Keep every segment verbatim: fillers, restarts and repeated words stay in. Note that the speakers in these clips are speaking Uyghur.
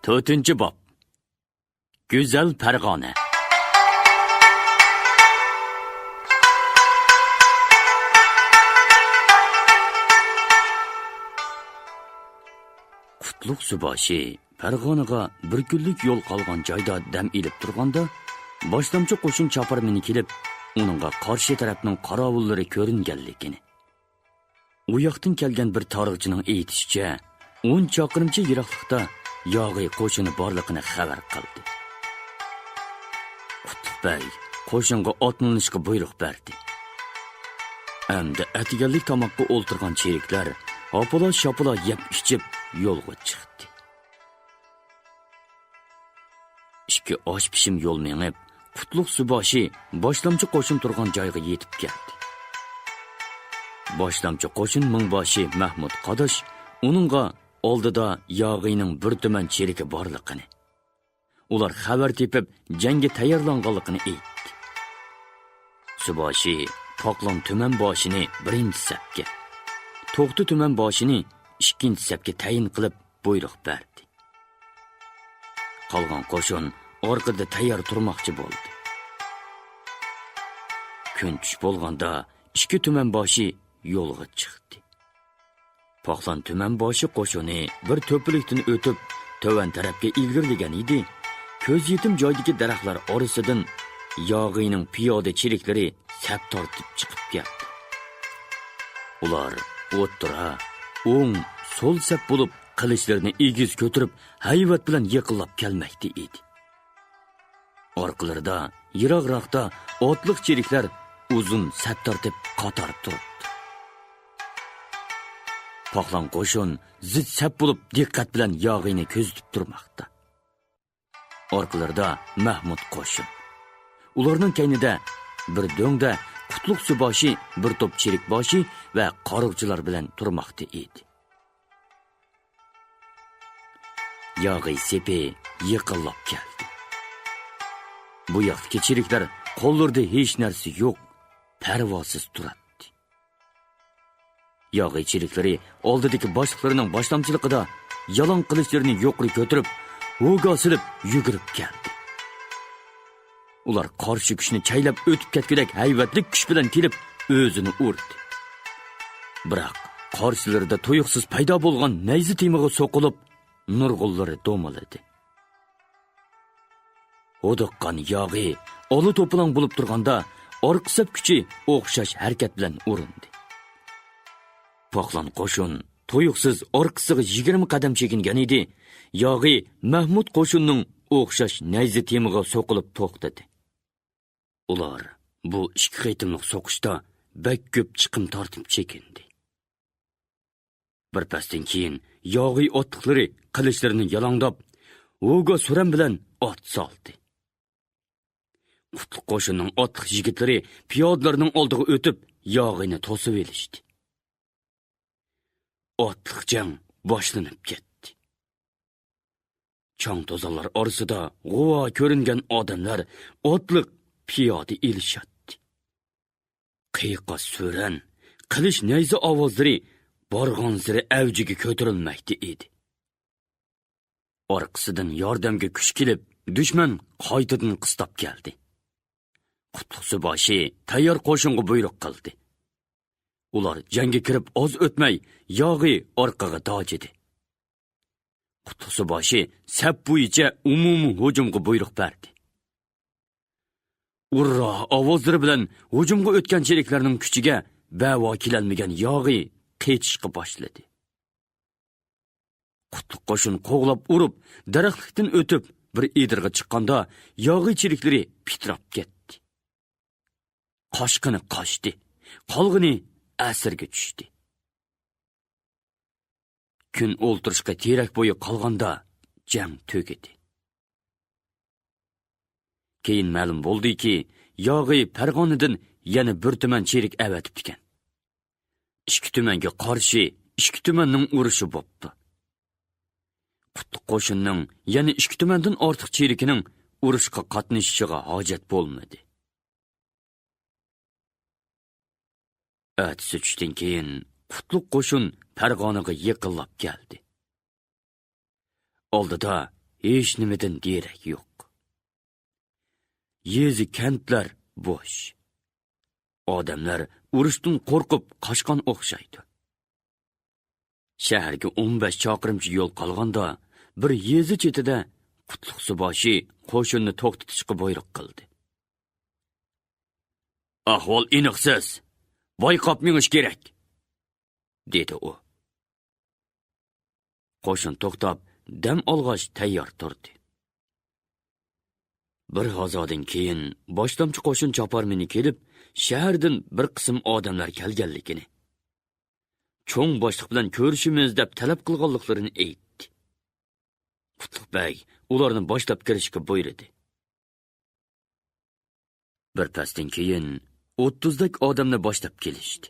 تۆتىنچى باب. گۈزەل پەرغانە. قۇتلۇق سۇباشى پەرغانىغا بىر كۈنلۈك يول قالغان جايدا دەم ئېلىپ تۇرغاندا، باشلامچى قوشۇن چاپارمىنى كېلىپ، ئۇنىڭغا قارشى تەرەپنىڭ قاراۋۇللىرى كۆرۈنگەنلىكىنى، ئۇ ياقتىن كەلگەن بىر تارىخچىنىڭ ئېيتىشىچە، ئون چاقىرىمچە يىراقلىقتا ياغىي قوشۇنى بارلىقىنى خەۋەر قىلدى. قۇتلۇق بەگ قوشۇنغا ئاتلىنىشقا بۇيرۇق بەردى. ئەمدى ئەتىگەنلىك تاماققا ئولتۇرغان چېرىكلەر ھاپىلا-شاپىلا يەپ-ئىچىپ يولغا چىقتى. ئىككى ئاش پىشىم يول مېڭىپ، قۇتلۇق سۇباشى باشلامچى قوشۇن تۇرغان جايغا يېتىپ كەلدى. باشلامچى قوشۇن مىڭباشى مەھمۇت قاداش ئۇنىڭغا ئالدىدا ياغىينىڭ بىر تۈمەن چېرىكى بارلىقىنى، ئۇلار خەۋەر تېپىپ جەڭگە تەييارلانغانلىقىنى ئېيتتى. سۇباشى پاقلان تۈمەن باشىنى بىرىنچى سەپكە، توختى تۈمەن باشىنى ئىككىنچى سەپكە تەيىن قىلىپ بۇيرۇق بەردى. قالغان قوشۇن ئارقىدا تەييار تۇرماقچى بولدى. كۈن چۈش بولغاندا ئىككى تۈمەن باشى يولغا چىقتى. پاقلان تۈمەن باشى قوشۇنى بىر تۆپىلىكتىن ئۆتۈپ، تۆۋەن تەرەپكە ئىلگىرىلىگەن ئىدى. كۆز يېتىم جايدىكى دەرەخلەر ئارىسىدىن ياغىينىڭ پىيادە چېرىكلىرى سەپ تارتىپ چىقىپ كەلدى. ئۇلار ئوتتۇرا، ئوڭ، سول سەپ بولۇپ، قىلىچلىرىنى ئېگىز كۆتۈرۈپ، ھەيۋەت بىلەن يېقىنلاپ كەلمەكتە ئىدى. ئارقىلىرىدا يىراقراقتا ئوتلۇق چېرىكلەر ئۇزۇن سەپ تارتىپ قاتار تۇرۇپتۇ. پاقلان قوشۇن زىچ سەپ بولۇپ، دىققەت بىلەن ياغىينى كۆزىتىپ تۇرماقتا. ئارقىلىرىدا مەھمۇت قوشۇن. ئۇلارنىڭ كەينىدە بىر دۆڭدە قۇتلۇق سۇباشى، بىر توپ چېرىك باشى ۋە قارۇقچىلار بىلەن تۇرماقتا ئىدى. ياغىي سېپى يېقىنلاپ كەلدى. بۇ ياقتىكى چېرىكلەر قوللىرىدا ھېچ نەرسە يوق، پەرۋاسىز تۇراتتى. ياغىي چېرىكلىرى ئالدىدىكى باشلىقلىرىنىڭ باشلامچىلىقىدا يالاڭ قىلىچلىرىنى يۇقىرى كۆتۈرۈپ، ھوگا سېلىپ يۈگۈرۈپ كەلدى. ئۇلار قارشى كۈچنى چەيلەپ ئۆتۈپ كەتكۈدەك ھەيۋەتلىك كۈچ بىلەن كېلىپ ئۆزىنى ئۇردى. بىراق قارشىلىرىدا تۇيۇقسىز پەيدا بولغان نەيزە تېمىغا سوقۇلۇپ، نۇرغۇنلىرى دومىلىدى. ھودۇققان ياغىي ئالا توپىلاڭ بولۇپ تۇرغاندا، ئارقا سەپ كۈچى ئوخشاش ھەرىكەت بىلەن ئۇرۇندى. پاقلان قوشۇن تۇيۇقسىز ئارقىسىغا يىگىرمە قەدەم چېكىنگەن ئىدى، ياغىي مەھمۇت قوشۇننىڭ ئوخشاش نەيزە تېمىغا سوقۇلۇپ توختىدى. ئۇلار بۇ ئىككى قېتىملىق سوقۇشتا بەك كۆپ چىقىم تارتىپ چېكىندى. بىر پەستىن كېيىن ياغىي ئاتلىقلىرى قىلىچلىرىنى يالاڭداپ، ھوگا سۈرەن بىلەن ئات سالدى. قۇتلۇق قوشۇننىڭ ئاتلىق يىگىتلىرى پىيادىلەرنىڭ ئالدىغا ئۆتۈپ، ياغىينى توسۇۋېلىشتى. ئاتلىق جەڭ باشلىنىپ كەتتى. چاڭ-توزانلار ئارىسىدا غۇۋا كۆرۈنگەن ئادەملەر ئاتلىق پىيادە ئېلىشاتتى. قىيقاس سۈرەن، قىلىچ نەيزە ئاۋازلىرى بارغانسېرى ئەۋجىگە كۆتۈرۈلمەكتە ئىدى. ئارقىسىدىن ياردەمگە كۈچ كېلىپ، دۈشمەن قايتىدىن قىستاپ كەلدى. قۇتلۇق سۇباشى تەييار قوشۇنغا بۇيرۇق قىلدى. ئۇلار جەڭگە كىرىپ ئاز ئۆتمەي، ياغىي ئارقىغا داجىدى. قۇتلۇق سۇباشى سەپ بويىچە ئومۇمىي ھۇجۇمغا بۇيرۇق بەردى. ئۇررا ئاۋازلىرى بىلەن ھۇجۇمغا ئۆتكەن چېرىكلەرنىڭ كۈچىگە بەۋا كېلەلمىگەن ياغىي قېچىشقا باشلىدى. قۇتلۇق قوشۇن قوغلاپ ئۇرۇپ، دەرەخلىكتىن ئۆتۈپ، بىر ئېدىرغا چىققاندا، ياغىي چېرىكلىرى پىتىراپ كەتتى. قاچقىنى قاچتى، قالغىنى ئەسىرگە چۈشتى. كۈن ئولتۇرۇشقا تېرەك بويى قالغاندا، جەڭ تۈگىدى. كېيىن مەلۇم بولدىكى، ياغىي پەرغانىدىن يەنە بىر تۈمەن چېرىك ئەۋەتىپتىكەن. ئىككى تۈمەنگە قارشى ئىككى تۈمەننىڭ ئۇرۇشى بوپتۇ. قۇتلۇق قوشۇننىڭ يەنە ئىككى تۈمەندىن ئارتۇق چېرىكىنىڭ ئۇرۇشقا قاتنىشىشىغا ھاجەت بولمىدى. ئەتىسى چۈشتىن كېيىن قۇتلۇق قوشۇن پەرغانىغا يېقىنلاپ كەلدى. ئالدىدا ھېچنېمىدىن دېرەك يوق. يېزا، كەنتلەر بوش. ئادەملەر ئۇرۇشتىن قورقۇپ قاچقان ئوخشايدۇ. شەھەرگە ئون بەش چاقىرىمچە يول قالغاندا، بىر يېزا چېتىدە قۇتلۇق سۇباشى قوشۇننى توختىتىشقا بۇيرۇق قىلدى. «ئەھۋال ئېنىقسىز، بايقاپ مېڭىش كېرەك!» دېدى ئۇ. قوشۇن توختاپ، دەم ئالغاچ تەييار تۇردى. بىر ھازادىن كېيىن باشلامچى قوشۇن چاپارمىنى كېلىپ، شەھەردىن بىر قىسىم ئادەملەر كەلگەنلىكىنى، چوڭ باشلىق بىلەن كۆرۈشىمىز دەپ تەلەپ قىلغانلىقلىرىنى ئېيتتى. قۇتلۇق بەگ ئۇلارنى باشلاپ كىرىشكە بۇيرۇدى. بىر پەستىن كېيىن ئوتتۇزدەك ئادەمنى باشلاپ كېلىشتى.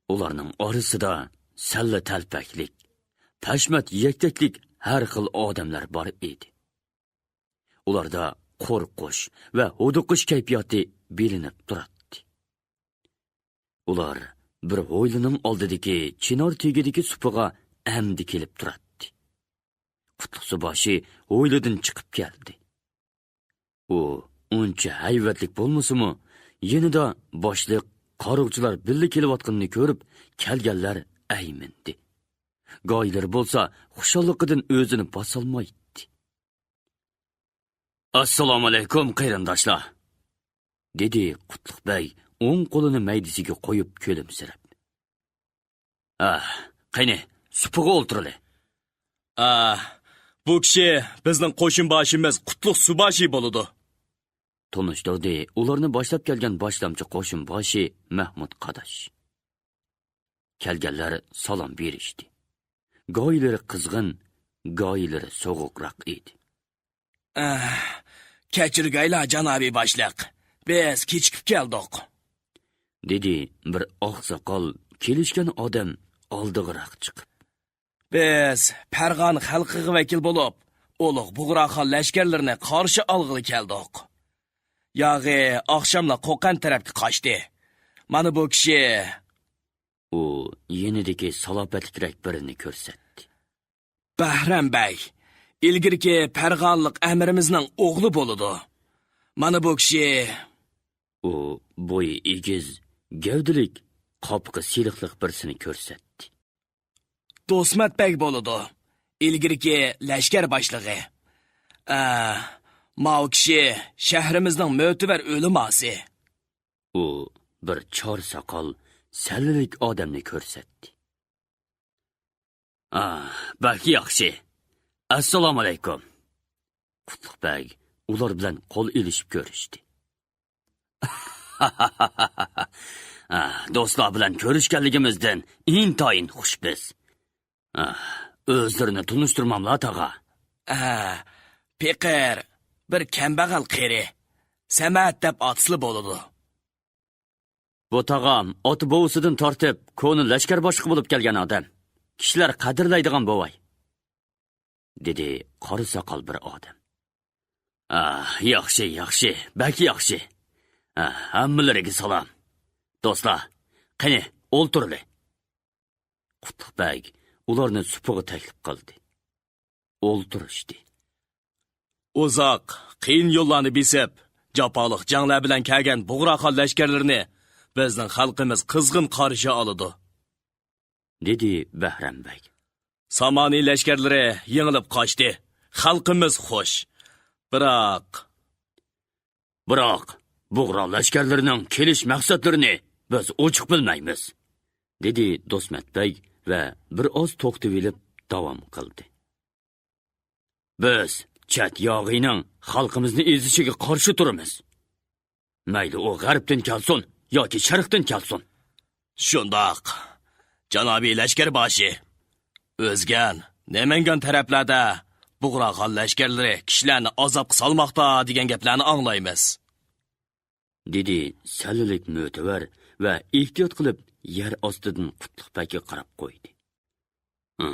ئۇلارنىڭ ئارىسىدا سەللە تەلپەكلىك، پەشمەت يەكتەكلىك ھەر خىل ئادەملەر بار ئىدى. ئۇلاردا قورقۇش ۋە ھودۇقۇش كەيپىياتى بىلىنىپ تۇراتتى. ئۇلار بىر ھويلىنىڭ ئالدىدىكى چىنار تېگىدىكى سۇپىغا ئەمدى كېلىپ تۇراتتى. قۇتلۇق سۇباشى ھويلىدىن چىقىپ كەلدى. ئۇ ئۇنچە ھەيۋەتلىك بولمىسىمۇ، يېنىدا باشلىق، قارۇغچىلار بىللە كېلىۋاتقىنىنى كۆرۈپ، كەلگەنلەر ئەيمىندى. گاھىلىرى بولسا خۇشاللىقىدىن ئۆزىنى باسالمايتتى. «ئەسسالامۇئەلەيكۇم، قېرىنداشلار!» دېدى قۇتلۇق بەگ ئوڭ قولىنى مەيدىسىگە قويۇپ كۈلۈمسىرەپ. «ئاھ، قېنى، سۇپىغا ئولتۇرىلى.» «ئاھ، بۇ كىشى بىزنىڭ قوشۇن باشىمىز قۇتلۇق سۇباشى بولىدۇ.» تونۇشتۇردى ئۇلارنى باشلاپ كەلگەن باشلامچى قوشۇن باشى مەھمۇت قاداش. كەلگەنلەر سالام بېرىشتى. گاھىلىرى قىزغىن، گاھىلىرى سوغۇقراق ئىدى. «ئەھ، كەچۈرگەيلا، جانابىي باشلىق، بىز كېچىكىپ كەلدۇق.» دېدى بىر ئاقساقال كېلىشكەن ئادەم ئالدىغىراق چىقىپ. «بىز پەرغان خەلقىگە ۋەكىل بولۇپ، ئۇلۇغ بۇغراخان لەشكەرلىرىنى قارشى ئالغىلى كەلدۇق. ياغى ئاخشاملا قوقەنت تەرەپكە قاچتى. مانا بۇ كىشى.» ئۇ يېنىدىكى سالاپەتلىكرەك بىرىنى كۆرسەتتى. «بەھرەم بەگ، ئىلگىرىكى پەرغانىلىق ئەمىرىمىزنىڭ ئوغلى بولىدۇ. مانا بۇ كىشى.» ئۇ بويى ئېگىز، گەۋدىلىك، قاپىقى سېرىقلىق بىرسىنى كۆرسەتتى. «دوسمەت بەگ بولىدۇ، ئىلگىرىكى لەشكەر باشلىقى. ئە، ماۋۇ كىشى شەھىرىمىزنىڭ مۆتىۋەر ئۆلىماسى.» ئۇ بىر چار ساقال، سەللىلىك ئادەمنى كۆرسەتتى. «ئاھ، بەك ياخشى. ئەسسالامۇئەلەيكۇم.» قۇتلۇق بەگ ئۇلار بىلەن قول ئېلىشىپ كۆرۈشتى. «ئاھ، دوستلار بىلەن كۆرۈشكەنلىكىمىزدىن ئىنتايىن خۇش بىز. ئاھ، ئۆزلىرىنى تونۇشتۇرماملا، تاغا؟» «ئە، پېقىر، بىر كەمبەغەل قېرى، سەمەت دەپ ئاتىسىلا بولىدۇ.» «بۇ تاغام ئاتا-بوۋىسىدىن تارتىپ كونا لەشكەر باشلىقى بولۇپ كەلگەن ئادەم. كىشىلەر قەدىرلەيدىغان بوۋاي.» دېدى قارا ساقال بىر ئادەم. «ئاھ، ياخشى، ياخشى، بەك ياخشى. ئاھ، ھەممىلىرىگە سالام. دوستلار، قېنى، ئولتۇرلى.» قۇتلۇق بەگ ئۇلارنى سۇپىغا تەكلىپ قىلدى. ئولتۇرۇشتى. «ئۇزاق، قىيىن يوللارنى بېسىپ، جاپالىق جەڭلەر بىلەن كەلگەن بۇغراخان لەشكەرلىرىنى بىزنىڭ خەلقىمىز قىزغىن قارشى ئالىدۇ.» دېدى بەھرەم بەگ. «سامانى لەشكەرلىرى يېڭىلىپ قاچتى. خەلقىمىز خۇش. بىراق...» «بىراق، بۇغرا لەشكەرلىرىنىڭ كېلىش مەقسەتلىرىنى بىز ئوچۇق بىلمەيمىز.» دېدى دوسمەت بەگ ۋە بىر ئاز توختىۋېلىپ داۋام قىلدى. «بىز چەت ياغىينىڭ خەلقىمىزنى ئېزىشىگە قارشى تۇرىمىز. مەيلى ئۇ غەربتىن كەلسۇن ياكى شەرقتىن كەلسۇن.» «شۇنداق، جانابىي لەشكەر باشى. ئۆزگەن، نەمەنگان تەرەپلەردە بۇغراخان لەشكەرلىرى كىشىلەرنى ئازابقا سالماقتا دېگەن گەپلەرنى ئاڭلايمىز.» دېدى سەللىلىك مۆتىۋەر ۋە ئېھتىيات قىلىپ يەر ئاستىدىن قۇتلۇق بەگكە قاراپ قويدى. «ھە؟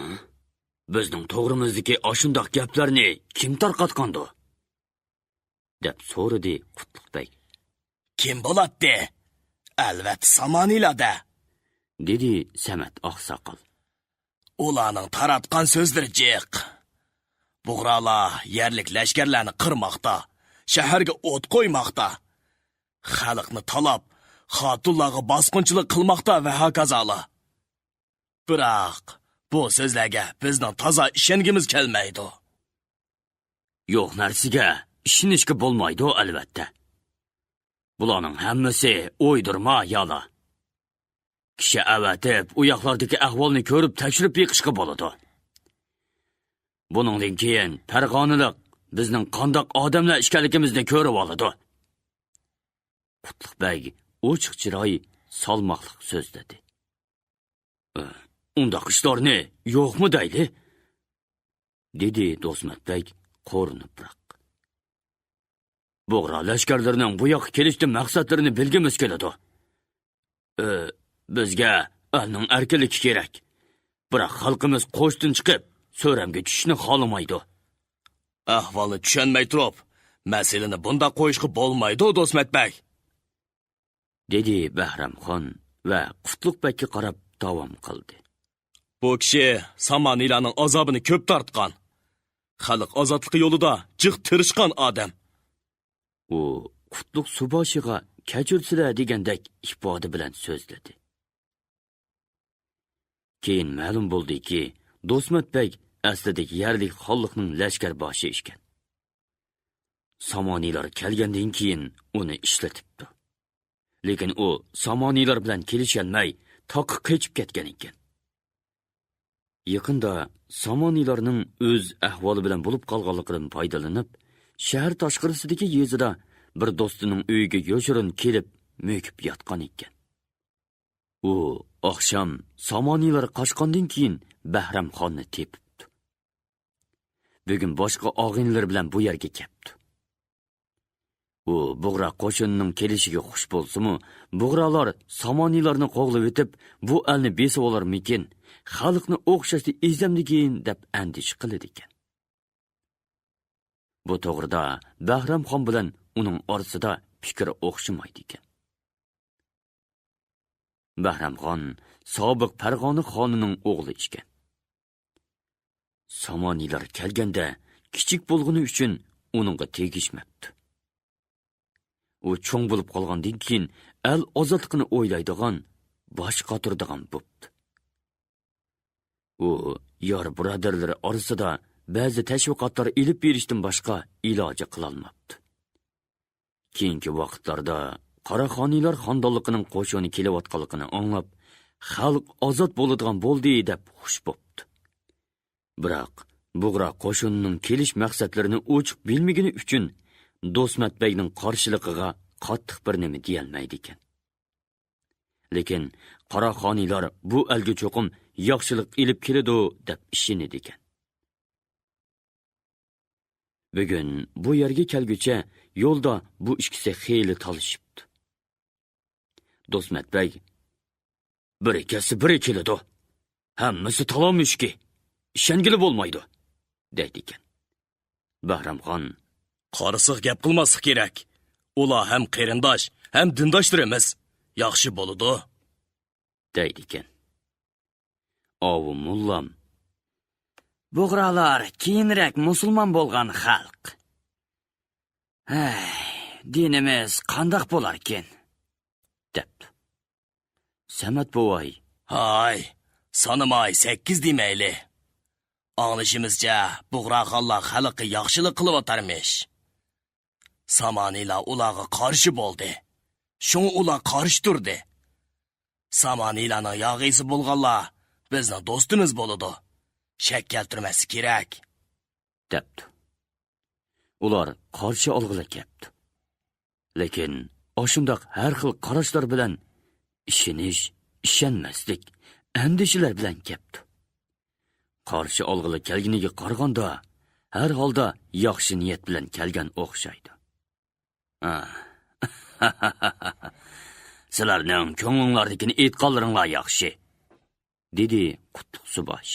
بىزنىڭ توغرىمىزدىكى ئاشۇنداق گەپلەرنى كىم تارقاتقاندۇ؟» دەپ سورىدى قۇتلۇق بەگ. «كىم بولاتتى؟ ئەلۋەتتە سامانىيلار-دە.» دېدى سەمەت ئاقساقال. «ئۇلارنىڭ تاراتقان سۆزلىرى جىق. بۇغرالار يەرلىك لەشكەرلەرنى قىرماقتا، شەھەرگە ئوت قويماقتا، خەلقنى تالاپ، خاتۇنلارغا باسقۇنچىلىق قىلماقتا ۋە ھاكازالار. بىراق، بۇ سۆزلەرگە بىزنىڭ تازا ئىشەنگۈمىز كەلمەيدۇ. يوق نەرسىگە ئىشىنىشكە بولمايدۇ، ئەلۋەتتە. بۇلارنىڭ ھەممىسى ئويدۇرما يالا. كىشى ئەۋەتىپ، ئۇ ياقلاردىكى ئەھۋالنى كۆرۈپ تەكشۈرۈپ بېقىشقا بولىدۇ. بۇنىڭدىن كېيىن پەرغانىلىق بىزنىڭ قانداق ئادەملەر ئىكەنلىكىمىزنى كۆرۈۋالىدۇ. قۇتلۇق بەگ ئوچۇق چىراي، سالماقلىق سۆزلىدى. ئۇنداق ئىشلارنى يوقمۇ دەيلى؟ دېدى دوسمەت بەگ قورۇنۇپراق. بۇغرا لەشكەرلىرىنىڭ بۇ ياققا كېلىشتىن مەقسەتلىرىنى بىلگۈمىز كېلىدۇ. ئى، بىزگە ئەلنىڭ ئەركىنلىكى كېرەك. بىراق خەلقىمىز قوشتىن چىقىپ، سۆرەمگە چۈشۈشنى خالىمايدۇ. ئەھۋالنى چۈشەنمەي تۇرۇپ، مەسىلىنى بۇنداق قويۇشقا بولمايدۇ، دوسمەت بەگ. دېدى بەھرەمخان ۋە قۇتلۇق بەگكە قاراپ داۋام قىلدى. بۇ كىشى سامانىيلارنىڭ ئازابىنى كۆپ تارتقان، خەلق ئازادلىقى يولىدا جىق تىرىشقان ئادەم. ئۇ قۇتلۇق سۇباشىغا كەچۈرسىلە دېگەندەك ئىپادە بىلەن سۆزلىدى. كېيىن مەلۇم بولدىكى، دوسمەت بەگ ئەسلىدىكى يەرلىك خانلىقنىڭ لەشكەر باشى ئىكەن. سامانىيلار كەلگەندىن كېيىن ئۇنى ئىشلىتىپتۇ. لېكىن ئۇ سامانىيلار بىلەن كېلىشەلمەي، تاغقا قېچىپ كەتكەن ئىكەن. يېقىندا سامانىيلارنىڭ ئۆز ئەھۋالى بىلەن بولۇپ قالغانلىقىدىن پايدىلىنىپ، شەھەر تاشقىرىسىدىكى يېزىدا بىر دوستىنىڭ ئۆيىگە يوشۇرۇن كېلىپ مۆكۈپ ياتقان ئىكەن. ئۇ ئاخشام سامانىيلار قاچقاندىن كېيىن بەھرەمخاننى تېپىپتۇ. بۈگۈن باشقا ئاغىنىلىرى بىلەن بۇ يەرگە كەپتۇ. ئۇ بۇغرا قوشۇنىنىڭ كېلىشىگە خۇش بولسىمۇ، بۇغرالار سامانىيلارنى قوغلىۋېتىپ، بۇ ئەلنى بېسىۋالارمىكىن، خەلقنى ئوخشاشلا ئېزەمدىكىن دەپ ئەندىشە قىلىدىكەن. بۇ توغرىدا بەھرەمخان بىلەن ئۇنىڭ ئارىسىدا پىكىر ئوخشىمايدىكەن. بەھرەمخان سابىق پەرغانە خانىنىڭ ئوغلى ئىكەن. سامانىيلار كەلگەندە كىچىك بولغىنى ئۈچۈن ئۇنىڭغا تېگىشمەپتۇ. ئۇ چوڭ بولۇپ قالغاندىن كېيىن ئەل ئازادلىقىنى ئويلايدىغان، باش قاتۇرىدىغان بوپتۇ. ئۇ يار بۇرادەرلىرى ئارىسىدا بەزى تەشۋىقاتلار ئېلىپ بېرىشتىن باشقا ئىلاجى قىلالماپتۇ. كېيىنكى ۋاقىتلاردا قاراخانىيلار خاندانلىقىنىڭ قوشۇنى كېلىۋاتقانلىقىنى ئاڭلاپ، خەلق ئازاد بولىدىغان بولدى دەپ خۇش بوپتۇ. بىراق، بۇغرا قوشۇنىنىڭ كېلىش مەقسەتلىرىنى ئوچۇق بىلمىگىنى ئۈچۈن، دوسمەت بەگنىڭ قارشىلىقىغا قاتتىق بىر نېمە دېيەلمەيدىكەن. لېكىن قاراخانىيلار بۇ ئەلگە چوقۇم ياخشىلىق ئېلىپ كېلىدۇ دەپ ئىشىنىدىكەن. بۈگۈن بۇ يەرگە كەلگۈچە يولدا بۇ ئىككىسى خېلى تالىشىپتۇ. دوسمەت بەگ، «بىرى كەتسە بىرى كېلىدۇ. ھەممىسى تالا مۈشۈكى. ئىشەنگىلى بولمايدۇ» دەيدىكەن. بەھرەمخان، «قارىسىغا گەپ قىلماسلىق كېرەك. ئۇلار ھەم قېرىنداش، ھەم دىنداشلىرىمىز. ياخشى بولىدۇ» دەيدىكەن. ئاۋۇ موللام، «بۇغرالار كېيىنرەك مۇسۇلمان بولغان خەلق. ھەي، دىنىمىز قانداق بولاركىن؟» دەپتۇ. سەمەت بوۋاي، «ھاي، سانىماي سەككىز دېمەيلى. ئاڭلىشىمىزچە، بۇغراخانلار خەلققە ياخشىلىق قىلىۋاتارمىش. سامانىيلار ئۇلارغا قارشى بولدى. شۇڭا ئۇلار قارشى تۇردى. سامانىيلارنىڭ ياغىسى بولغانلار بىزنىڭ دوستىمىز بولىدۇ. شەك كەلتۈرمەسلىك كېرەك» دەپتۇ. ئۇلار قارشى ئالغىلى كەپتۇ. لېكىن ئاشۇنداق ھەر خىل قاراشلار بىلەن ئىشىنىش، ئىشەنمەسلىك، ئەندىشىلەر بىلەن كەپتۇ. قارشى ئالغىلى كەلگىنىگە قارىغاندا، ھەر ھالدا ياخشى نىيەت بىلەن كەلگەن ئوخشايدۇ. «سىلەرنىڭ كۆڭلۈڭلاردىكىنى ئېيتقانلىرىڭلار ياخشى» دېدى قۇتلۇق سۇباش.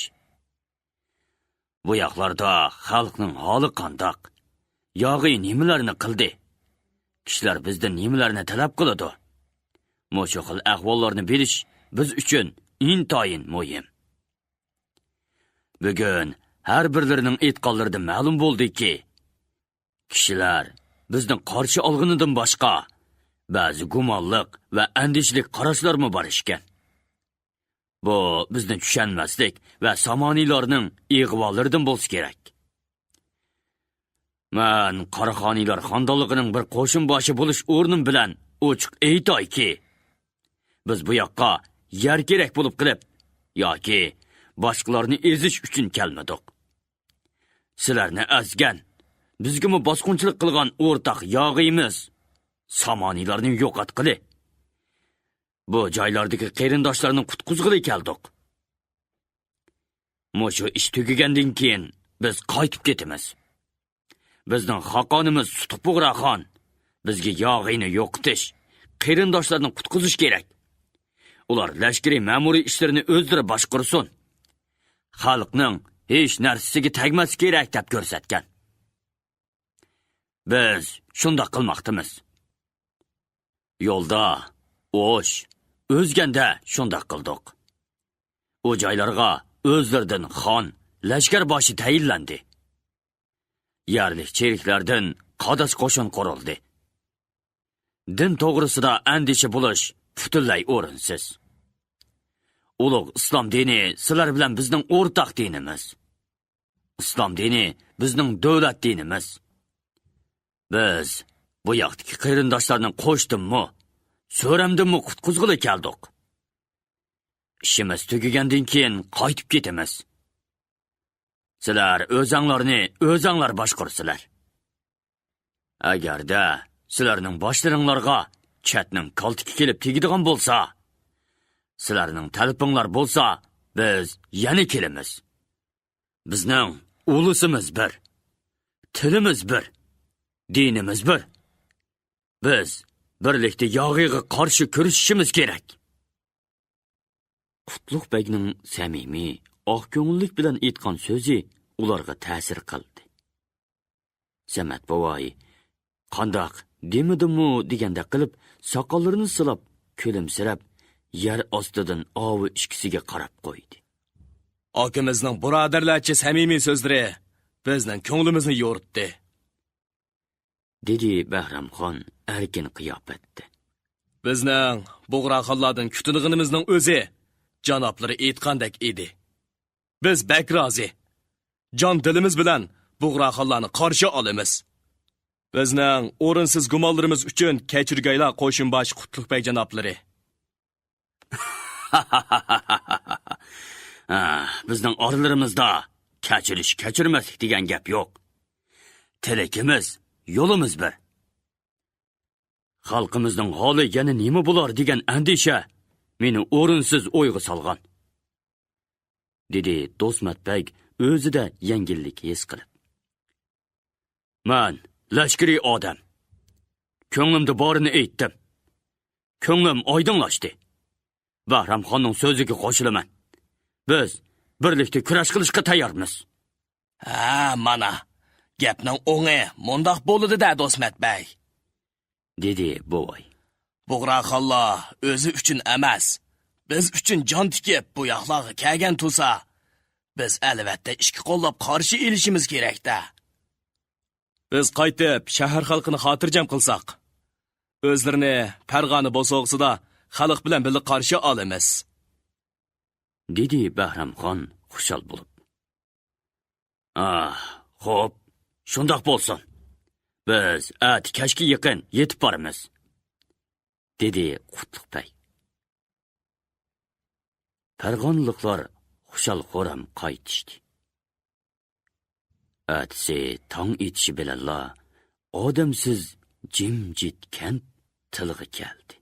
«بۇ ياقلاردا خەلقنىڭ ھالى قانداق؟ ياغى نېمىلەرنى قىلدى؟ كىشىلەر بىزدىن نېمىلەرنى تەلەپ قىلىدۇ؟ مۇشۇ خىل ئەھۋاللارنى بىلىش بىز ئۈچۈن ئىنتايىن مۇھىم. بۈگۈن ھەر بىرلىرىنىڭ ئېيتقانلىرىدىن مەلۇم بولدىكى، كىشىلەر بىزنىڭ قارشى ئالغىنىدىن باشقا، بەزى گۇمانلىق ۋە ئەندىشىلىك قاراشلارمۇ بار ئىكەن. بۇ بىزنى چۈشەنمەسلىك ۋە سامانىيلارنىڭ ئىغۋالىرىدىن بولسا كېرەك. مەن قاراخانىيلار خاندانلىقىنىڭ بىر قوشۇن باشى بولۇش ئورنۇم بىلەن ئوچۇق ئېيتايكى، بىز بۇ ياققا يەر كېرەك بولۇپ قېلىپ ياكى باشقىلارنى ئېزىش ئۈچۈن كەلمىدۇق. سىلەرنى ئەزگەن، بىزگىمۇ باسقۇنچىلىق قىلغان ئورتاق ياغىيىمىز سامانىيلارنى يوقاتقىلى، بۇ جايلاردىكى قېرىنداشلارنى قۇتقۇزغىلى كەلدۇق. مۇشۇ ئىش تۈگىگەندىن كېيىن بىز قايتىپ كېتىمىز. بىزنىڭ خاقانىمىز سۇتۇق بۇغراخان بىزگە ياغىينى يوقىتىش، قېرىنداشلارنى قۇتقۇزۇش كېرەك. ئۇلار لەشكىرىي مەمۇرىي ئىشلىرىنى ئۆزلىرى باشقۇرسۇن. خەلقنىڭ ھېچ نەرسىسىگە تەگمەس كېرەك دەپ كۆرسەتكەن. بىز شۇنداق قىلماقتىمىز. يولدا، ئوش، ئۆزگەندە شۇنداق قىلدۇق. ئۇ جايلارغا ئۆزلىرىدىن خان، لەشكەر باشى تەيىنلەندى. يەرلىك چېرىكلەردىن قاداش قوشۇن قۇرۇلدى. دىن توغرىسىدا ئەندىشە بولۇش پۈتۈنلەي ئورۇنسىز. ئۇلۇغ ئىسلام دىنى سىلەر بىلەن بىزنىڭ ئورتاق دىنىمىز. ئىسلام دىنى بىزنىڭ دۆلەت دىنىمىز. بىز بۇ ياقتىكى قېرىنداشلارنى قوشتىنمۇ، سۆرەمدىنمۇ قۇتقۇزغىلى كەلدۇق. ئىشىمىز تۈگىگەندىن كېيىن قايتىپ كېتىمىز. سىلەر ئۆزەڭلارنى ئۆزەڭلار باشقۇرىسىلەر. ئەگەردە سىلەرنىڭ باشلىرىڭلارغا چەتنىڭ كالتىكى كېلىپ تېگىدىغان بولسا، سىلەرنىڭ تەلىپىڭلار بولسا، بىز يەنە كېلىمىز. بىزنىڭ ئۇلۇسىمىز بىر، تىلىمىز بىر، دىنىمىز بىر. بىز بىرلىكتە ياغىيغا قارشى كۈرىشىشىمىز كېرەك. قۇتلۇق بەگنىڭ سەمىمىي، ئاق كۆڭۈللۈك بىلەن ئېيتقان سۆزى ئۇلارغا تەسىر قىلدى. سەمەت بوۋاي قانداق، دېمىدىمۇ دېگەندەك قىلىپ، ساقاللىرىنى سىلاپ، كۈلۈمسىرەپ، يەر ئاستىدىن ئاۋۇ ئىككىسىگە قاراپ قويدى. ئاكىمىزنىڭ بۇرادەرلەرچە سەمىمىي سۆزلىرى بىزنىڭ كۆڭلىمىزنى يورۇتتى. دېدى بەھرامخان ئەركىن قىياپەتتە. بىزنىڭ بۇغراخانلاردىن كۈتىدىغىنىمىزنىڭ ئۆزى جانابلىرى ئېيتقاندەك ئىدى. بىز بەك رازى. جان دىلىمىز بىلەن بۇغراخانلارنى قارشى ئالىمىز. بىزنىڭ ئورۇنسىز گۇمانلىرىمىز ئۈچۈن كەچۈرگەيلا قوشۇنباشى قۇتلۇق بەگ جانابلىرى. ھە، بىزنىڭ ئارىلىرىمىزدا كەچۈرۈش، كەچۈرمەسلىك دېگەن گەپ يوق. تىلىكىمىز، يولىمىز بىر. خەلقىمىزنىڭ ھالى يەنە نېمە بولار دېگەن ئەندىشە مېنى ئورۇنسىز ئويغا سالغان، دېدى دوسمەت بەگ ئۆزىدە يەڭگىللىك ھېس قىلىپ. مەن لەشكىرىي ئادەم. كۆڭلۈمدە بارىنى ئېيتتىم. كۆڭلۈم ئايدىڭلاشتى. بەھرامخاننىڭ سۆزىگە قوشۇلىمەن. بىز بىرلىكتە كۈرەش قىلىشقا تەييارمىز. ھە، مانا، گەپنىڭ ئوڭى مۇنداق بولىدۇ-دە، دوسمەت بەگ، دېدى بوۋاي. بۇغراخانلار ئۆزى ئۈچۈن ئەمەس، بىز ئۈچۈن جان تىكىپ بۇ ياقلارغا كەلگەن تۇرسا، بىز ئەلۋەتتە ئىككى قوللاپ قارشى ئېلىشىمىز كېرەك-دە. بىز قايتىپ شەھەر خەلقىنى خاتىرجەم قىلساق، ئۆزلىرىنى پەرغانە بوسۇغىسىدا خەلق بىلەن بىللە قارشى ئالىمىز، دېدى بەھرامخان خۇشال بولۇپ. ئاھ، خوپ، شۇنداق بولسۇن. بىز ئەتە كەچكە يېقىن يېتىپ بارىمىز، دېدى قۇتلۇق بەگ. پەرغانىلىقلار خۇشال-خۇرام قايتىشتى. ئەتىسى تاڭ ئېتىشى بىلەنلا ئادەمسىز جىمجىت كەنت تىلغا كەلدى.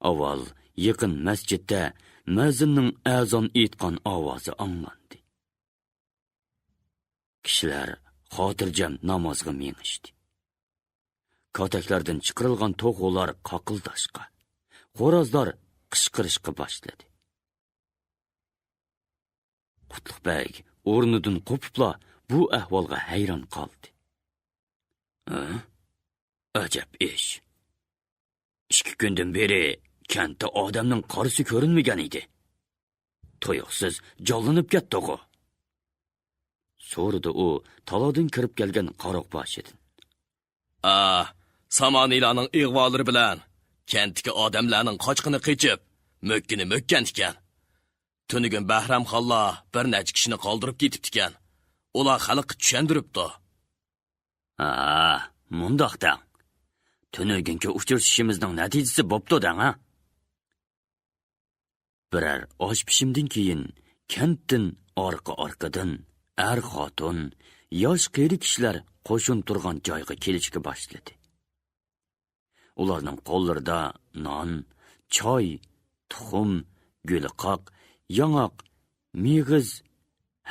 ئاۋۋال يېقىن مەسچىتتە مەزىننىڭ ئەزان ئېيتقان ئاۋازى ئاڭلاندى. كىشىلەر خاتىرجەم نامازغا مېڭىشتى. كاتەكلەردىن چىقىرىلغان توخۇلار قاقىلداشقا، خورازلار قىچقىرىشقا باشلىدى. قۇتلۇق بەگ ئورنىدىن قوپۇپلا بۇ ئەھۋالغا ھەيران قالدى. ھە؟ ئەجەب ئىش. ئىككى كۈندىن بېرى كەنتتە ئادەمنىڭ قارىسى كۆرۈنمىگەن ئىدى. تۇيۇقسىز جانلىنىپ كەتتىغۇ؟ سورىدى ئۇ تالادىن كىرىپ كەلگەن قاراقباشىدىن. ئا، سامانىيلارنىڭ ئىغۋالىرى بىلەن كەنتتىكى ئادەملەرنىڭ قاچقىنى قېچىپ، مۆككىنى مۆككەن ئىكەن. تۈنۈگۈن بەھرەمخانلار بىر نەچچە كىشىنى قالدۇرۇپ كېتىپتىكەن. ئۇلار خەلققە چۈشەندۈرۈپتۇ. ھا، مۇنداق دەڭ. تۈنۈگۈنكى ئۇچرىشىشىمىزنىڭ نەتىجىسى بوپتۇ دەڭ، ھە؟ بىرەر ئاش پىشىمدىن كېيىن كەنتتىن ئارقا-ئارقىدىن ئەر-خوتۇن، ياش-قېرى كىشىلەر قوشۇن تۇرغان جايغا كېلىشكە باشلىدى. ئۇلارنىڭ قوللىرىدا نان، چاي، تۇخۇم، گۈلقاق، ياڭاق، مېغىز،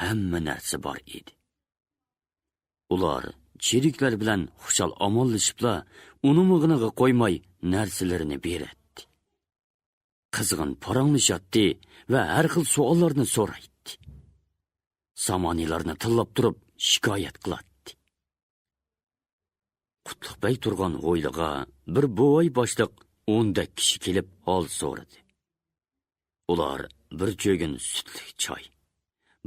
ھەممە نەرسە بار ئىدى. ئۇلار چېرىكلەر بىلەن خۇشال ئامانلىشىپلا، ئۇنىمىغىنىغا قويماي نەرسىلىرىنى بېرەتتى. قىزغىن پاراڭلىشاتتى ۋە ھەر خىل سوئاللارنى سورايتتى. سامانىيلارنى تىللاپ تۇرۇپ شىكايەت قىلاتتى. قۇتلۇق بەگ تۇرغان ھويلىغا بىر بوۋاي باشلىق ئوندەك كىشى كېلىپ ھال سورىدى. ئۇلار بىر چۆگۈن سۈتلۈك چاي،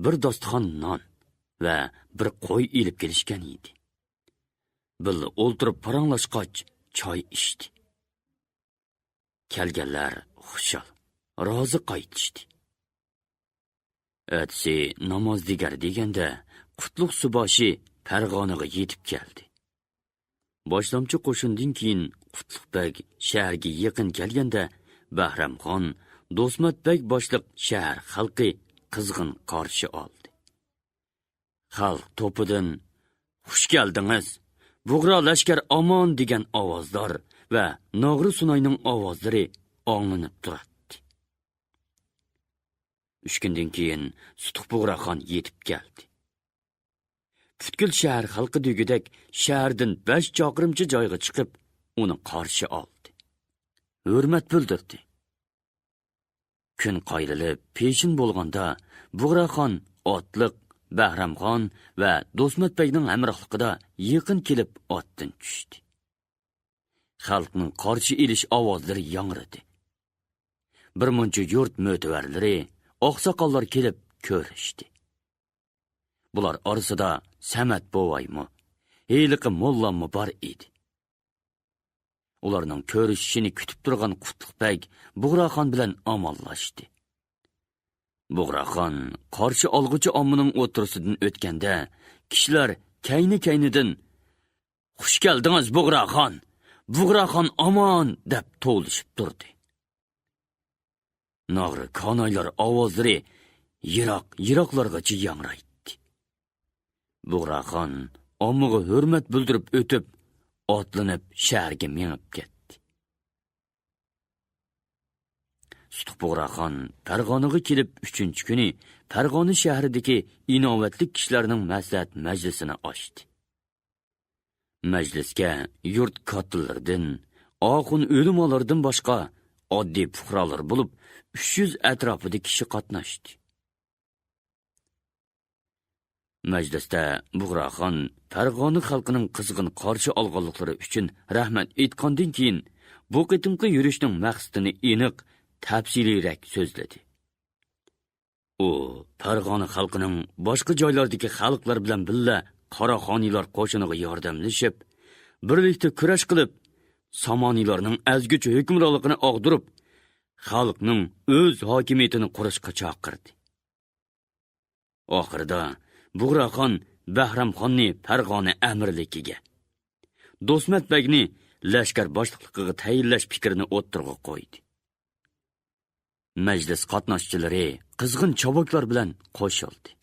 بىر داستىخان نان ۋە بىر قوي ئېلىپ كېلىشكەن ئىدى. بىللە ئولتۇرۇپ پاراڭلاشقاچ چاي ئىچتى. كەلگەنلەر خۇشال، رازى قايتىشتى. ئەتىسى ناماز دېگەر دېگەندە، قۇتلۇق سۇباشى پەرغانىغا يېتىپ كەلدى. باشلامچى قوشۇندىن كېيىن قۇتلۇق بەگ شەھەرگە يېقىن كەلگەندە، بەھرەمخان، دوسمات بەگ باشلىق شەھەر خەلقى قىزغىن قارشى ئالدى. خەلق توپىدىن «خۇش كەلدىڭىز، بۇغرا لەشكەر ئامان» دېگەن ئاۋازلار ۋە ناغرا سۇناينىڭ ئاۋازلىرى ئاڭلىنىپ تۇراتتى. ئۈچ كۈندىن كېيىن سۇتۇق بۇغراخان يېتىپ كەلدى. پۈتكۈل شەھەر خەلقى دېگۈدەك شەھەردىن بەش چاقىرىمچە جايغا چىقىپ، ئۇنى قارشى ئالدى، ھۆرمەت بىلدۈردى. كۈن قايرىلىپ پېشىن بولغاندا، بۇغراخان ئاتلىق بەھرەمخان ۋە دوسمەت بەگنىڭ ھەمراھلىقىدا يېقىن كېلىپ ئاتتىن چۈشتى. خەلقنىڭ قارشى ئېلىش ئاۋازلىرى ياڭرىدى. بىر مۇنچە يۇرت مۆتىۋەرلىرى، ئاقساقاللار كېلىپ كۆرۈشتى. بۇلار ئارىسىدا سەمەت بوۋايمۇ، ھېلىقى موللاممۇ بار ئىدى. ئۇلارنىڭ كۆرۈشۈشىنى كۈتۈپ تۇرغان قۇتلۇق بەگ بۇغراخان بىلەن ئامانلاشتى. بۇغراخان قارشى ئالغۇچى ئاممىنىڭ ئوتتۇرىسىدىن ئۆتكەندە، كىشىلەر كەينى-كەينىدىن «خۇش كەلدىڭىز، بۇغراخان! بۇغراخان ئامان!» دەپ توۋلىشىپ تۇردى. ناغرا، كانايلار ئاۋازلىرى يىراق-يىراقلارغىچە ياڭرايتتى. بۇغراخان ئاممىغا ھۆرمەت بىلدۈرۈپ ئۆتۈپ، ئاتلىنىپ شەھەرگە مېڭىپ كەتتى. سۇتۇق بۇغراخان پەرغانىغا كېلىپ ئۈچىنچى كۈنى پەرغانە شەھىرىدىكى ئىناۋەتلىك كىشىلەرنىڭ مەسلىھەت مەجلىسىنى ئاچتى. مەجلىسكە يۇرت كاتتىلىرىدىن، ئاخۇن ئۆلىمالاردىن باشقا ئاددىي پۇقرالار بولۇپ، ئۈچ يۈز ئەتراپىدا كىشى قاتناشتى. مەجلىستە بۇغراخان پەرغانە خەلقىنىڭ قىزغىن قارشى ئالغانلىقلىرى ئۈچۈن رەھمەت ئېيتقاندىن كېيىن، بۇ قېتىمقى يۈرۈشنىڭ مەقسىتىنى ئېنىق، تەپسىلىيرەك سۆزلىدى. ئۇ پەرغانە خەلقىنىڭ باشقا جايلاردىكى خەلقلەر بىلەن بىللە قاراخانىيلار قوشۇنىغا ياردەملىشىپ، بىرلىكتە كۈرەش قىلىپ، سامانىيلارنىڭ ئەزگۈچى ھۆكۈمرانلىقىنى ئاغدۇرۇپ، خەلقنىڭ ئۆز ھاكىمىيىتىنى قۇرۇشقا چاقىردى. ئاخىرىدا بۇغراخان بەھرەمخاننى پەرغانە ئەمىرلىكىگە، دوسمەت بەگنى لەشكەر باشلىقلىقىغا تەيىنلەش پىكرىنى ئوتتۇرىغا قويدى. مەجلىس قاتناشچىلىرى قىزغىن چاۋاكلار بىلەن قوشۇلدى.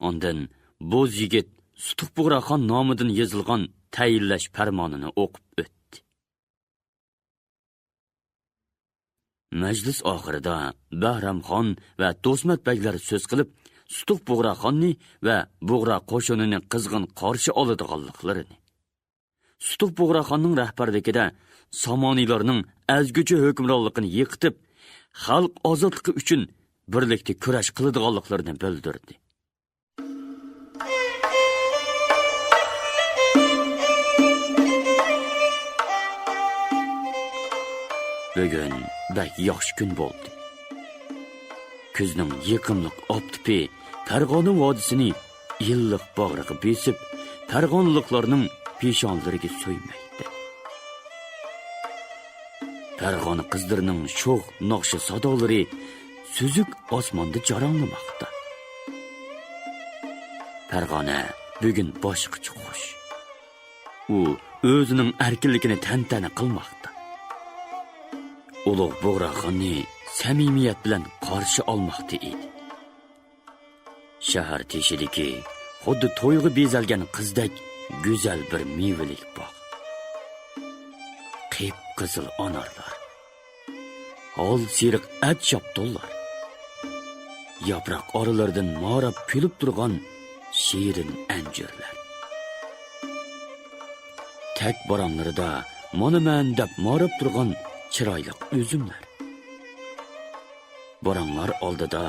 ئاندىن بوز يىگىت سۇتۇق بۇغراخان نامىدىن يېزىلغان تەيىنلەش پەرمانىنى ئوقۇپ ئۆتتى. مەجلىس ئاخىرىدا بەھرەمخان ۋە دوسمەت بەگلەر سۆز قىلىپ، سۇتۇق بۇغراخاننى ۋە بۇغرا قوشۇنىنى قىزغىن قارشى ئالىدىغانلىقلىرىنى، سۇتۇق بۇغراخاننىڭ رەھبەرلىكىدە سامانىيلارنىڭ ئەزگۈچى ھۆكۈمرانلىقىنى يىقىتىپ، خەلق ئازادلىقى ئۈچۈن بىرلىكتە كۈرەش قىلىدىغانلىقلىرىنى بىلدۈردى. بۈگۈن بەك ياخشى كۈن بولدى. كۈزنىڭ يېقىملىق ئاپتىپى پەرغانە ۋادىسىنى ئىللىق باغرىغا بېسىپ، پەرغانىلىقلارنىڭ پېشانىلىرىگە سۆيمەكتە. پەرغانە قىزلىرىنىڭ شوخ ناخشا سادالىرى سۈزۈك ئاسماندا جاراڭلىماقتا. پەرغانە بۈگۈن باشقىچە خۇش. ئۇ ئۆزىنىڭ ئەركىنلىكىنى تەنتەنە قىلماقتا. ئۇلۇغ بۇغراخاننى سەمىمىيەت بىلەن قارشى ئالماقتا ئىدى. شەھەر تېشىدىكى خۇددى تويغا بېزەلگەن قىزدەك گۈزەل بىر مېۋىلىك باغ. قىپقىزىل ئانارلار، ھال سېرىق ئەت شاپتۇللار، ياپراق ئارىلىرىدىن ماراپ كۈلۈپ تۇرغان شېرىن ئەنجۈرلەر. تەك باراڭلىرىدا مانا مەن دەپ ماراپ تۇرغان چىرايلىق ئۈزۈملەر. باراڭلار ئالدىدا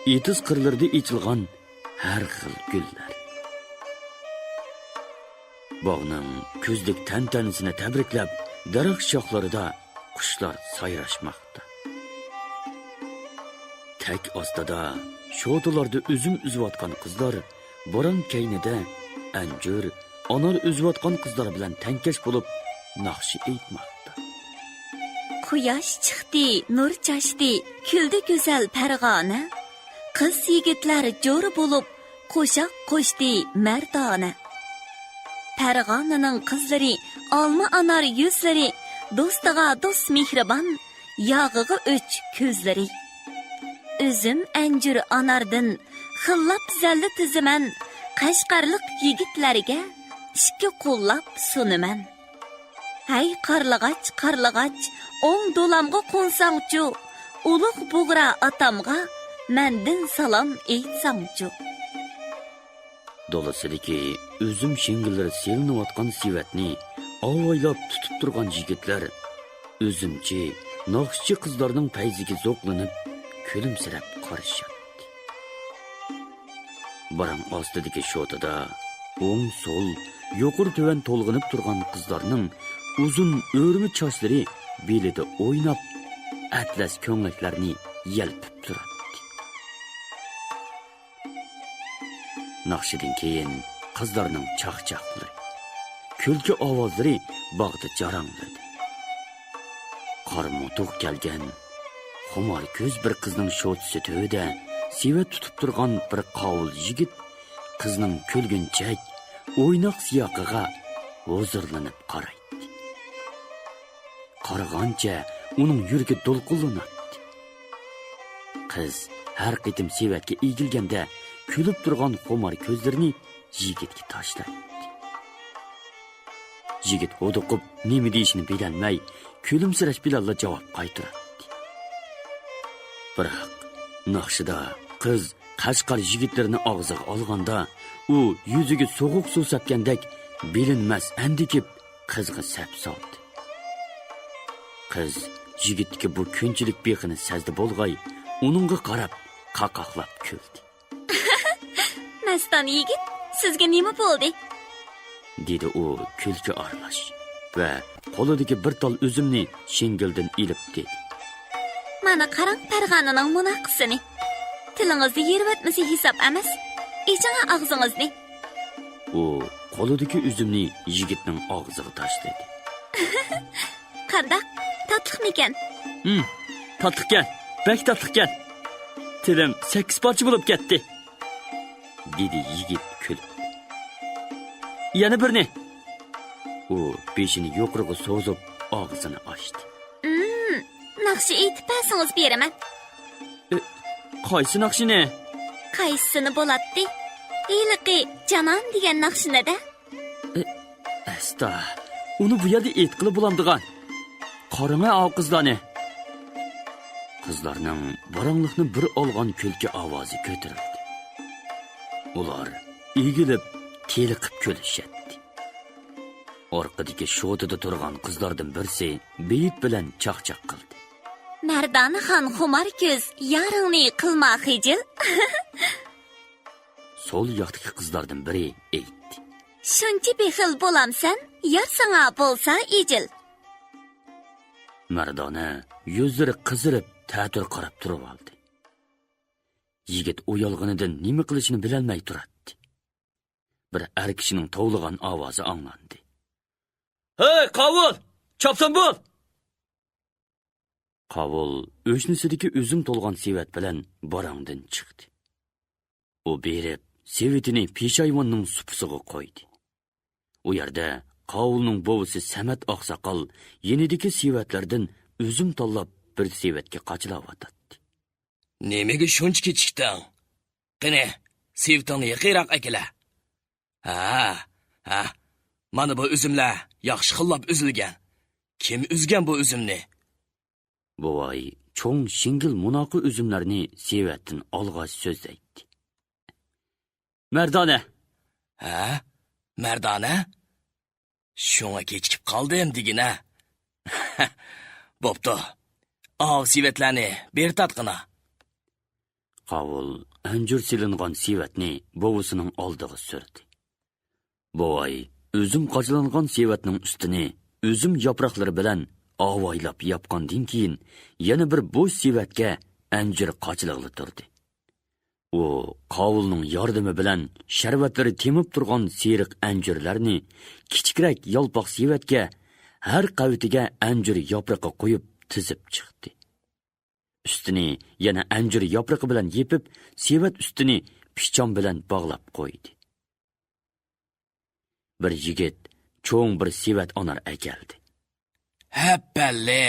ئېتىز قىرلىرىدا ئېچىلغان ھەر خىل گۈللەر. باغنىڭ كۈزلۈك تەنتەنىسىنى تەبرىكلەپ، دەرەخ شاخلىرىدا قۇشلار سايراشماقتا. تەك ئاستىدا شوتىلاردا ئۈزۈم ئۈزۈۋاتقان قىزلار، بوران كەينىدە ئەنجۈر، ئانار ئۈزۈۋاتقان قىزلار بىلەن تەڭكەش بولۇپ ناخشا ئېيتماقتا. قۇياش چىقتى، نۇر چاچتى، كۈلدى گۈزەل پەرغانە. قىز-يىگىتلەر جور بولۇپ، قوشاق قوشتى مەردانە. پەرغانىنىڭ قىزلىرى، ئالما ئانار يۈزلىرى، دوستىغا دوست مېھرىبان، ياغىغا ئۆچ كۆزلىرى. ئۈزۈم، ئەنجۈر، ئاناردىن خىللاپ زەللە تىزىمەن، قەشقەرلىق يىگىتلەرگە ئىككى قوللاپ سۇنىمەن. ھەي قارلىغاچ، قارلىغاچ، ئوڭ دولامغا قونساڭچۇ، ئۇلۇغ بۇغرا ئاتامغا مەندىن سالام ئېيتساڭچۇ. دولىسىدىكى ئۈزۈم شىڭگىللىرى سېلىنىۋاتقان سېۋەتنى ئاۋايلاپ تۇتۇپ تۇرغان يىگىتلەر ئۈزۈمچى، ناخشىچى قىزلارنىڭ پەيزىگە زوقلىنىپ، كۈلۈمسىرەپ قارىشاتتى. باراڭ ئاستىدىكى شوتىدا ئوڭ-سول، يۇقىرى-تۆۋەن تولغىنىپ تۇرغان قىزلارنىڭ ئۇزۇن ئۆرمە چاچلىرى بېلىدە ئويناپ، ئەتلەس كۆڭلەكلەرنى يەلپۈپ تۇراتتى. ناخشىدىن كېيىن قىزلارنىڭ چاقچاقلىرى، كۈلكە ئاۋازلىرى باغدا جاراڭلىدى. قارا موتۇق كەلگەن خۇمار كۆز بىر قىزنىڭ شوتىسى تۈۋىدە سېۋەت تۇتۇپ تۇرغان بىر قاۋۇل يىگىت قىزنىڭ كۈلگۈنچەك، ئويناق سىياقىغا ھۇزۇرلىنىپ قارايتتى. قارىغانچە ئۇنىڭ يۈرىكى دولقۇنلىناتتى. قىز ھەر قېتىم سېۋەتكە ئېگىلگەندە، كۈلۈپ تۇرغان خۇمار كۆزلىرىنى يىگىتكە تاشلايتتى. يىگىت ھودۇقۇپ نېمە دېيىشىنى بىلەلمەي، كۈلۈمسىرەش بىلەنلا جاۋاب قايتۇراتتى. بىراق، ناخشىدا قىز قەشقەر يىگىتلىرىنى ئاغزىغا ئالغاندا، ئۇ يۈزىگە سوغۇق سۇ سەپكەندەك بىلىنمەس ئەندىكىپ، قىزغا سەپ سالدى. قىز يىگىتتىكى بۇ كۈنچىلىك بېقىنى سەزدى بولغاي، ئۇنىڭغا قاراپ قاقاقلاپ كۈلدى. مەستان يىگىت، سىزگە نېمە بولدى؟ دېدى ئۇ كۈلكە ئارىلاش ۋە قولىدىكى بىر تال ئۈزۈمنى شىڭگىلدىن ئېلىپ دېدى. مانا قاراڭ پەرغانىنىڭ مۇناقىسىنى. تىلىڭىزنى يېرىۋەتمىسە ھېساب ئەمەس. ئېچىڭا ئاغزىڭىزنى. ئۇ قولىدىكى ئۈزۈمنى يىگىتنىڭ ئاغزىغا تاشلىدى. قانداق؟ تاتلىقمىكەن؟ ھىم، تاتلىقكەن، بەك تاتلىقكەن. تىلىم سەككىز پارچە بولۇپ كەتتى. دېدى يىگىت كۈلۈپ. يەنە بىرنى. ئۇ بېشىنى يۇقىرىغا سوزۇپ، ئاغزىنى ئاچتى. ئىم، ناخشا ئېيتىپ بەرسىڭىز بېرىمەن. ئە، قايسى ناخشىنى؟ قايسىسىنى بولاتتى؟ ھېلىقى جانان دېگەن ناخشىنى-دە. ئە، ئەستا، ئۇنى بۇ يەردە ئېيتقىلى بولامدىغان. قاراڭە ئاۋۇ قىزلارنى. قىزلارنىڭ باراڭلىقنى بىر ئالغان كۈلكە ئاۋازى كۆتۈرۈلدى. ئۇلار ئېگىلىپ، تېلىقىپ كۈلۈشەتتى. ئارقىدىكى شوتىدا تۇرغان قىزلاردىن بىرسى بېيىت بىلەن چاقچاق قىلدى. مەردانىخان خۇمار كۆز، يارىڭنى قىلما خىجىل. سول ياقتىكى قىزلاردىن بىرى ئېيتتى. شۇنچە بېخىل بولامسەن، يار ساڭا بولسا ئېجىل. مەردانە يۈزلىرى قىزىرىپ، تەتۈر قاراپ تۇرۇۋالدى. يىگىت ئۇيالغىنىدىن نېمە قىلىشىنى بىلەلمەي تۇراتتى. بىر ئەر كىشىنىڭ توۋلىغان ئاۋازى ئاڭلاندى. «ھەي، قاۋۇل! چاپسان بول!» قاۋۇل ئۆشنىسىدىكى ئۈزۈم تولغان سېۋەت بىلەن باراڭدىن چىقتى. ئۇ بېرىپ، سېۋىتىنى پېشايۋاننىڭ سۇپىسىغا قويدى. ئۇ يەردە قاۋۇلنىڭ بوۋىسى سەمەت ئاقساقال يېنىدىكى سېۋەتلەردىن ئۈزۈم تاللاپ، بىر سېۋەتكە قاچىلاۋاتاتتى. «نېمىگە شۇنچە كېچىكتىڭ؟ قېنى، سېۋىتىڭنى يېقىنراق ئەكېلە.» «ھە، ھە، مانا بۇ ئۈزۈملەر ياخشى خىللاپ ئۈزۈلگەن. كىم ئۈزگەن بۇ ئۈزۈمنى؟» بوۋاي چوڭ شىڭگىل مۇناقى ئۈزۈملەرنى سېۋەتتىن ئالغاچ سۆزلەيتتى. «مەردانە.» «ھە؟ مەردانە؟ شۇڭا كېچىكىپ قالدىم دېگىنە.» «بوپتۇ. ئاۋۇ سېۋەتلەرنى بېرى تارتقىنا.» قاۋۇل ئەنجۈر سېلىنغان سېۋەتنى بوۋىسىنىڭ ئالدىغا سۈردى. بوۋاي ئۈزۈم قاچىلانغان سېۋەتنىڭ ئۈستىنى ئۈزۈم ياپراقلىرى بىلەن ئاۋايلاپ ياپقاندىن كېيىن، يەنە بىر بوش سېۋەتكە ئەنجۈر قاچىلىغىلى تۇردى. ئۇ قاۋۇلنىڭ ياردىمى بىلەن شەربەتلىرى تېمىپ تۇرغان سېرىق ئەنجۈرلەرنى كىچىكرەك يالپاق سېۋەتكە، ھەر قەۋىتىگە ئەنجۈر ياپرىقى قويۇپ تىزىپ چىقتى. ئۈستىنى يەنە ئەنجۈر ياپرىقى بىلەن يېپىپ، سېۋەت ئۈستىنى پىچان بىلەن باغلاپ قويدى. بىر يىگىت چوڭ بىر سېۋەت ئانار ئەكەلدى. «ھەپپەللى!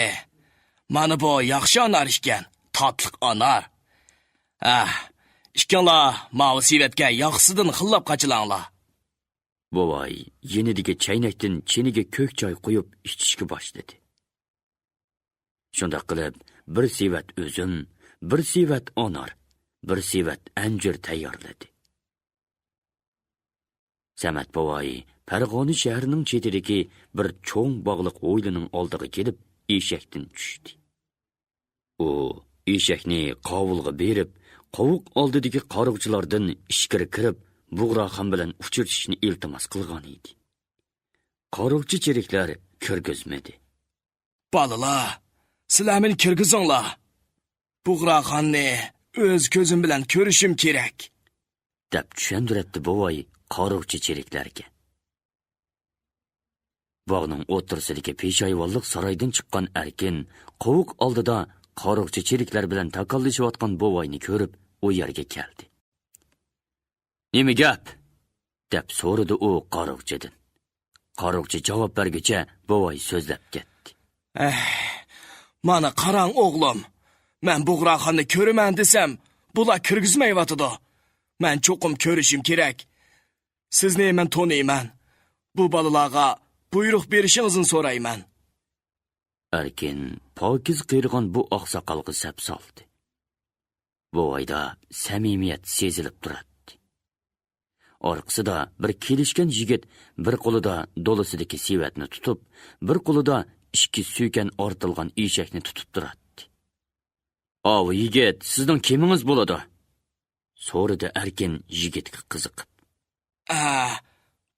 مانا بۇ ياخشى ئانار ئىكەن، تاتلىق ئانار. ھە، ئىككىڭلار ماۋۇ سېۋەتكە ياخشىسىدىن خىللاپ قاچىلاڭلار.» بوۋاي يېنىدىكى چەينەكتىن چىنىگە كۆك چاي قۇيۇپ ئىچىشكە باشلىدى. شۇنداق قىلىپ، بىر سېۋەت ئۈزۈم، بىر سېۋەت ئانار، بىر سېۋەت ئەنجۈر تەييارلىدى. سەمەت بوۋاي پەرغانە شەھىرىنىڭ چېتىدىكى بىر چوڭ باغلىق ھويلىنىڭ ئالدىغا كېلىپ، ئېشەكتىن چۈشتى. ئۇ ئېشەكنى قاۋۇلغا بېرىپ، قوۋۇق ئالدىدىكى قارۇقچىلاردىن ئىچكىرى كىرىپ، بۇغراخان بىلەن ئۇچرىشىشنى ئىلتىماس قىلغان ئىدى. قارۇقچى چېرىكلەر كىرگۈزمىدى. «بالىلار، سىلەر مېنى كىرگۈزۈڭلار. بۇغراخاننى ئۆز كۆزۈم بىلەن كۆرۈشۈم كېرەك.» دەپ چۈشەندۈرەتتى بوۋاي قارۇقچى چېرىكلەرگە. باغنىڭ ئوتتۇرىسىدىكى پېشايۋانلىق سارايدىن چىققان ئەركىن قوۋۇق ئالدىدا قارۇقچى چېرىكلەر بىلەن تاكاللىشىۋاتقان بوۋاينى كۆرۈپ، ئۇ يەرگە كەلدى. «نېمە گەپ؟» دەپ سورىدى ئۇ قارۇقچىدىن. قارۇقچى جاۋاب بەرگۈچە بوۋاي سۆزلەپ كەتتى. «ئەھ، مانا قاراڭ ئوغلۇم، مەن بۇغراخاننى كۆرىمەن دېسەم، بۇلار كىرگۈزمەيۋاتىدۇ. مەن چوقۇم كۆرۈشۈم كېرەك. سىزنى مەن تونۇيمەن. بۇ بالىلارغا بۇيرۇق بېرىشىڭىزنى سورايمەن.» ئەركىن پاكىز قېرىغان بۇ ئاقساقالغا سەپ سالدى. بوۋايدا سەمىمىيەت سېزىلىپ تۇراتتى. ئارقىسىدا بىر كېلىشكەن يىگىت بىر قولىدا دولىسىدىكى سېۋەتنى تۇتۇپ، بىر قولىدا ئىككى سۆكەن ئارتىلغان ئېشەكنى تۇتۇپ تۇراتتى. «ئاۋۇ يىگىت سىزنىڭ كىمىڭىز بولىدۇ؟» سورىدى ئەركىن يىگىتكە قىزىقىپ. «ئە،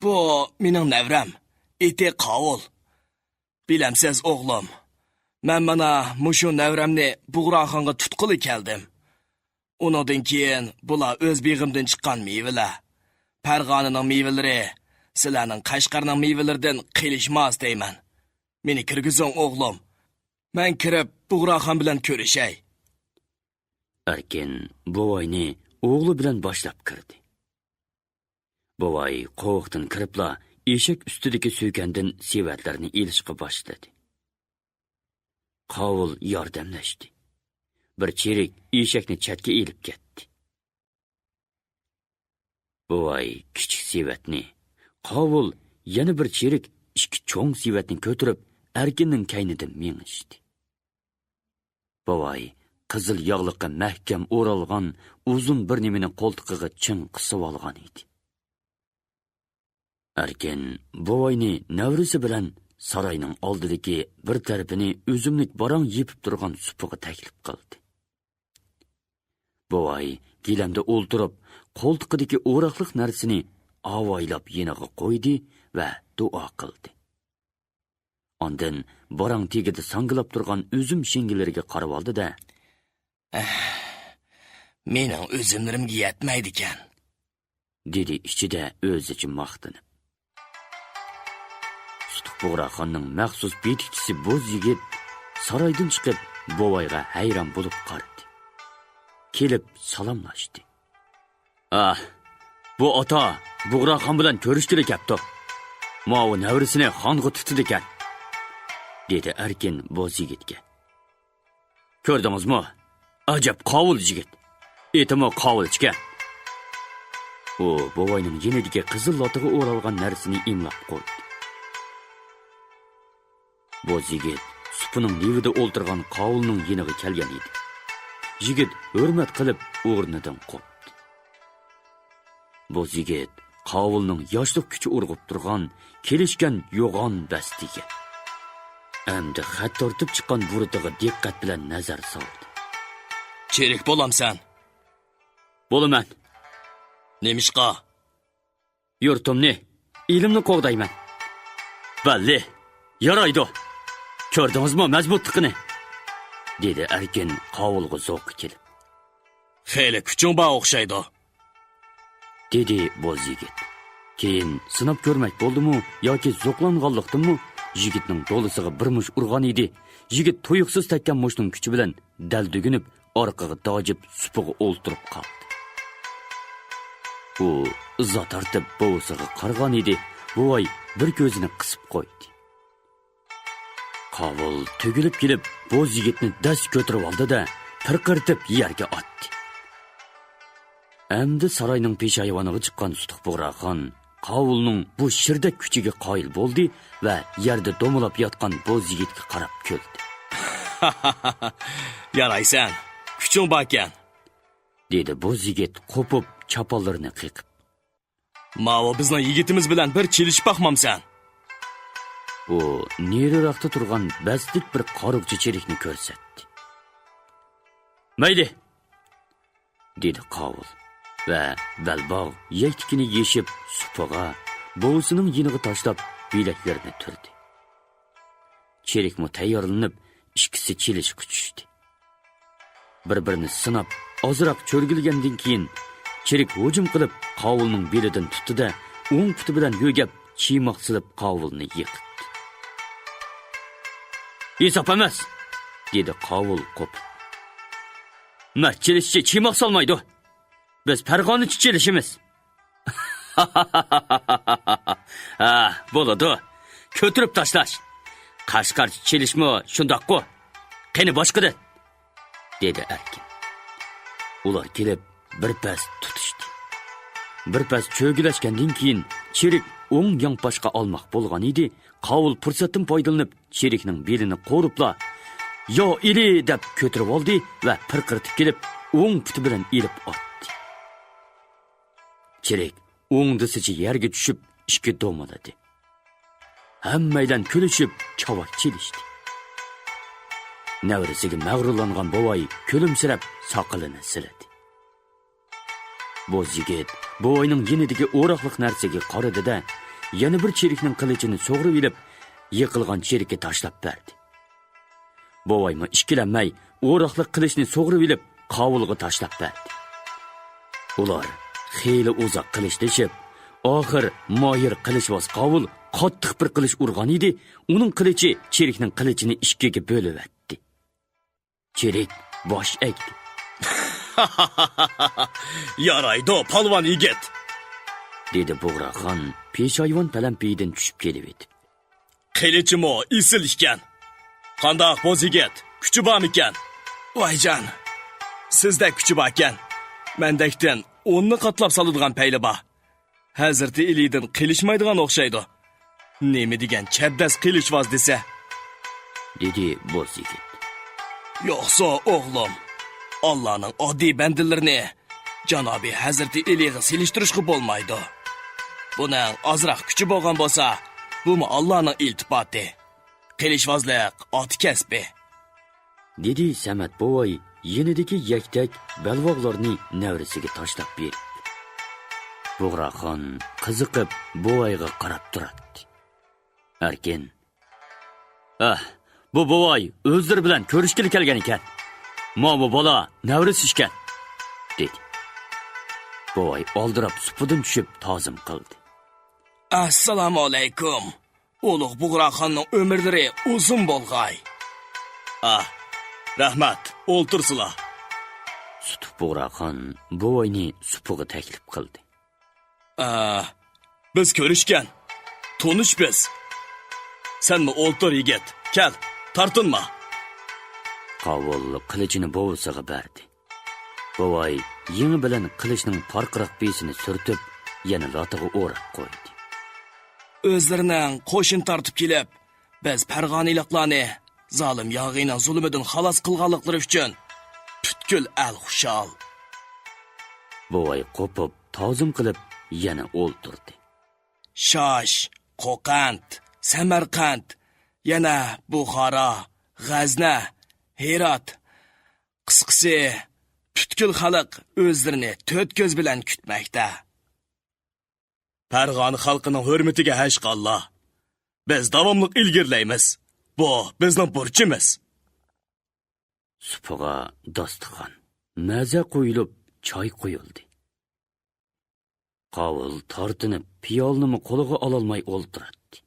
بۇ مېنىڭ نەۋرەم، ئېتى قاۋۇل. بىلەمسىز، ئوغلۇم، مەن مانا مۇشۇ نەۋرەمنى بۇغراخانغا تۇتقىلى كەلدىم. ئۇنىڭدىن كېيىن بۇلار ئۆز بېغىمدىن چىققان مېۋىلەر. پەرغانىنىڭ مېۋىلىرى سىلەرنىڭ قەشقەرنىڭ مېۋىلىرىدىن قېلىشماس دەيمەن. مېنى كىرگۈزۈڭ، ئوغلۇم. مەن كىرىپ بۇغراخان بىلەن كۆرۈشەي.» ئەركىن بوۋاينى ئوغلى بىلەن باشلاپ كىردى. بوۋاي قوۋۇقتىن كىرىپلا ئېشەك ئۈستىدىكى سۆكەندىن سېۋەتلەرنى ئېلىشقا باشلىدى. قاۋۇل ياردەملەشتى. بىر چېرىك ئېشەكنى چەتكە ئېلىپ كەتتى. بوۋاي كىچىك سېۋەتنى، قاۋۇل يەنە بىر چېرىك ئىككى چوڭ سېۋەتنى كۆتۈرۈپ، ئەركىننىڭ كەينىدىن مېڭىشتى. بوۋاي قىزىل ياغلىققا مەھكەم ئورالغان ئۇزۇن بىر نېمىنى قولتۇقىغا چىڭ قىسىۋالغان ئىدى. ئەركىن بوۋاينى نەۋرىسى بىلەن ساراينىڭ ئالدىدىكى بىر تەرىپىنى ئۈزۈملۈك باراڭ يېپىپ تۇرغان سۇپىغا تەكلىپ قىلدى. بوۋاي گىلەمدە ئولتۇرۇپ، قولتۇقىدىكى ئوراقلىق نەرسىنى ئاۋايلاپ يېنىغا قويدى ۋە دۇئا قىلدى. ئاندىن باراڭ تېگىدە ساڭگىلاپ تۇرغان ئۈزۈم شىڭگىلىرىگە قارىۋالدى-دە، «ئەھ، مېنىڭ ئۈزۈملىرىمگە يەتمەيدىكەن.» دېدى ئىچىدە ئۆزىچە ماختىنىپ. سۇتۇق بۇغراخاننىڭ مەخسۇس بېتىكچىسى بوز يىگىت سارايدىن چىقىپ، بوۋايغا ھەيران بولۇپ قارىدى. كېلىپ سالاملاشتى. ئاھ، بۇ ئاتا بۇغراخان بىلەن كۆرۈشكىلى كەپتۇ. ماۋۇ نەۋرىسىنى خانغا تۇتىدىكەن، دېدى ئەركىن بوز يىگىتكە. كۆردىڭىزمۇ؟ ئەجەب قاۋۇل يىگىت. ئېتىمۇ قاۋۇلچىكەن. ئۇ بوۋاينىڭ يېنىدىكى قىزىل لاتىغا ئورالغان نەرسىنى ئىملاپ قويدى. بوز يىگىت سۇپىنىڭ لېۋىدە ئولتۇرغان قاۋۇلنىڭ يېنىغا كەلگەن ئىدى. يىگىت ھۆرمەت قىلىپ ئورنىدىن قوپتى. بوز يىگىت قاۋۇلنىڭ ياشلىق كۈچى ئۇرغۇپ تۇرغان، كېلىشكەن يوغان بەستىگە، ئەمدى خەت تارتىپ چىققان بۇرۇتىغا دىققەت بىلەن نەزەر سالدى. چېرىك بولامسەن؟ بولىمەن. نېمىشقا؟ يۇرتۇمنى، ئېلىمنى قوغدايمەن. بەللى، يارايدۇ. كۆردىڭىزمۇ مەزمۇتلۇقىنى؟ دېدى ئەركىن قاۋۇلغا زوقى كېلىپ. خېلى كۈچۈڭ بار ئوخشايدۇ، دېدى بوز يىگىت. كېيىن سىناپ كۆرمەك بولدىمۇ ياكى زوقلانغانلىقتىنمۇ، يىگىتنىڭ دولىسىغا بىر مۇش ئۇرغان ئىدى. يىگىت تۇيۇقسىز تەگكەن مۇشنىڭ كۈچى بىلەن دەلدۈگۈنۈپ، ئارقىغا داجىپ سۇپىغا ئولتۇرۇپ قالدى. ئۇ ئىزا تارتىپ بوۋىسىغا قارىغان ئىدى، بوۋاي بىر كۆزىنى قىسىپ قويدى. قاۋۇل تۈگۈلۈپ كېلىپ، بوز يىگىتنى دەس كۆتۈرۈۋالدى-دە، پىرقىرىتىپ يەرگە ئاتتى. ئەمدى ساراينىڭ پېشايۋانىغا چىققان سۇتۇق بۇغراخان قاۋۇلنىڭ بۇ شىردەك كۈچىگە قايىل بولدى ۋە يەردە دومىلاپ ياتقان بوز يىگىتكە قاراپ كۈلدى. يارايسەن، كۈچۈڭ باركەن، دېدى بوز يىگىت قوپۇپ چاپانلىرىنى قېقىپ. ماۋۇ بىزنىڭ يىگىتىمىز بىلەن بىر چېلىشىپ باقمامسەن؟ ئۇ نېرىراقتا تۇرغان بەستلىك بىر قارىغۇچى چېرىكنى كۆرسەتتى. مەيلى، دېدى قاۋۇل ۋە بەلباغ يەكتىكىنى يېشىپ سۇپىغا، بوۋىسىنىڭ يېنىغا تاشلاپ بىلەكلىرىنى تۈردى. چېرىكمۇ تەييارلىنىپ، ئىككىسى چېلىشقا چۈشتى. بىر-بىرىنى سىناپ، ئازراق چۆرگىلىگەندىن كېيىن، چېرىك ھۇجۇم قىلىپ، قاۋۇلنىڭ بېلىدىن تۇتتى-دە، ئوڭ پۇتى بىلەن يۆگەپ، چىيماق سېلىپ قاۋۇلنى يىقىتتى. ئىنساپ ئەمەس! دېدى قاۋۇل قوپۇپ. مەرد چېلىشچى چىيماق سالمايدۇ. بىز پەرغانىچە چېلىشىمىز. ھە، بولىدۇ. كۆتۈرۈپ تاشلاش. قەشقەرچە چېلىشمۇ شۇنداققۇ. قېنى باشقىدىن، دېدى ئەركىن. ئۇلار كېلىپ بىر پەس تۇتۇشتى. بىر پەس چۆگىلەشكەندىن كېيىن، چېرىك ئوڭ ياڭپاشقا ئالماق بولغان ئىدى، قاۋۇل پۇرسەتتىن پايدىلىنىپ، چېرىكنىڭ بېلىنى قورۇپلا، يا ئېلى دەپ كۆتۈرۈۋالدى ۋە پىرقىرىتىپ كېلىپ، ئوڭ پۇتى بىلەن ئېلىپ ئاتتى. چېرىك ئوڭدىسىچە يەرگە چۈشۈپ، ئىككى دومىلىدى. ھەممەيلەن كۈلۈشۈپ، چاۋاك چېلىشتى. نەۋرىسىگە مەغرۇرلانغان بوۋاي كۈلۈمسىرەپ، ساقىلىنى سىلىدى. بوز يىگىت بوۋاينىڭ يېنىدىكى ئوراقلىق نەرسىگە قارىدى-دە، يەنە بىر چېرىكنىڭ قىلىچىنى سۇغۇرۇۋېلىپ، يىقىلغان چېرىككە تاشلاپ بەردى. بوۋايمۇ ئىككىلەنمەي، ئوراقلىق قىلىچنى سۇغۇرۇۋېلىپ، قاۋۇلغا تاشلاپ بەردى. ئۇلار خېلى ئۇزاق قىلىچلىشىپ، ئاخىر ماھىر قىلىچۋاز قاۋۇل قاتتىق بىر قىلىچ ئۇرغان ئىدى، ئۇنىڭ قىلىچى چېرىكنىڭ قىلىچىنى ئىككىگە بۆلۈۋەتتى. چېرىك باش ئەگدى. يارايدۇ، پالۋان يىگىت! دېدى بۇغراخان پېشايۋان پەلەمپىيىدىن چۈشۈپ كېلىۋېتىپ. قىلىچىمۇ ئېسىل ئىكەن. قانداق بوز يىگىت، كۈچى بارمىكەن؟ ۋايجان، سىزدەك كۈچى باركەن. مەندەكتىن ئوننى قاتلاپ سالىدىغان پەيلى بار. ھەزرىتى ئېلىدىن قېلىشمايدىغان ئوخشايدۇ. نېمە دېگەن چەبدەس قىلىچۋاز دېسە، دېدى بوز يىگىت. يوقسۇ، ئوغلۇم، ئاللانىڭ ئاددىي بەندىلىرىنى جانابى ھەزرىتى ئېلىغا سېلىشتۇرۇشقا بولمايدۇ. بۇنىڭ ئازراق كۈچى بولغان بولسا، بۇمۇ ئاللانىڭ ئىلتىپاتى. قىلىچۋازلىق ئاتا كەسپى. دېدى سەمەت بوۋاي يېنىدىكى يەكتەك بەلباغلارنى نەۋرىسىگە تاشلاپ بېرىپ. بۇغراخان قىزىقىپ بوۋايغا قاراپ تۇراتتى. ئەركىن، ئەھ، بۇ بوۋاي ئۆزلىرى بىلەن كۆرۈشكىلى كەلگەن ئىكەن. ماۋۇ بالا نەۋرىسى ئىكەن، دېدى. بوۋاي ئالدىراپ سۇپىدىن چۈشۈپ تازىم قىلدى. ئەسسالامۇ ئەلەيكۇم. ئۇلۇغ بۇغراخاننىڭ ئۆمۈرلىرى ئۇزۇن بولغاي. ئاھ، رەھمەت، ئولتۇرسىلا. سۇتۇق بۇغراخان بوۋاينى سۇپىغا تەكلىپ قىلدى. ئاھ، بىز كۆرۈشكەن، تونۇش بىز. سەنمۇ ئولتۇر، يىگىت، كەل، تارتىنما. قاۋۇل قىلىچىنى بوۋىسىغا بەردى. بوۋاي يېڭى بىلەن قىلىچنىڭ پارقىراق بېشىنى سۈرتۈپ، يەنە لاتىغا ئوراپ قويدى. ئۆزلىرىنىڭ قوشۇن تارتىپ كېلىپ، بىز پەرغانىلىقلارنى زالىم ياغىينىڭ زۇلۇمىدىن خالاس قىلغانلىقلىرى ئۈچۈن پۈتكۈل ئەل خۇشال. بوۋاي قوپۇپ، تازىم قىلىپ، يەنە ئولتۇردى. شاش، قوقەنت، سەمەرقەنت، يەنە بۇخارا، غەزنە، ھىرات. قىسقىسى، پۈتكۈل خەلق ئۆزلىرىنى تۆت كۆز بىلەن كۈتمەكتە. پەرغانە خەلقىنىڭ ھۆرمىتىگە ھەشقاللا. بىز داۋاملىق ئىلگىرىلەيمىز. بۇ بىزنىڭ بۇرچىمىز. سۇپىغا داستىخان، مەزە قويۇلۇپ، چاي قۇيۇلدى. قاۋۇل تارتىنىپ، پىيالىنىمۇ قولىغا ئالالماي ئولتۇراتتى.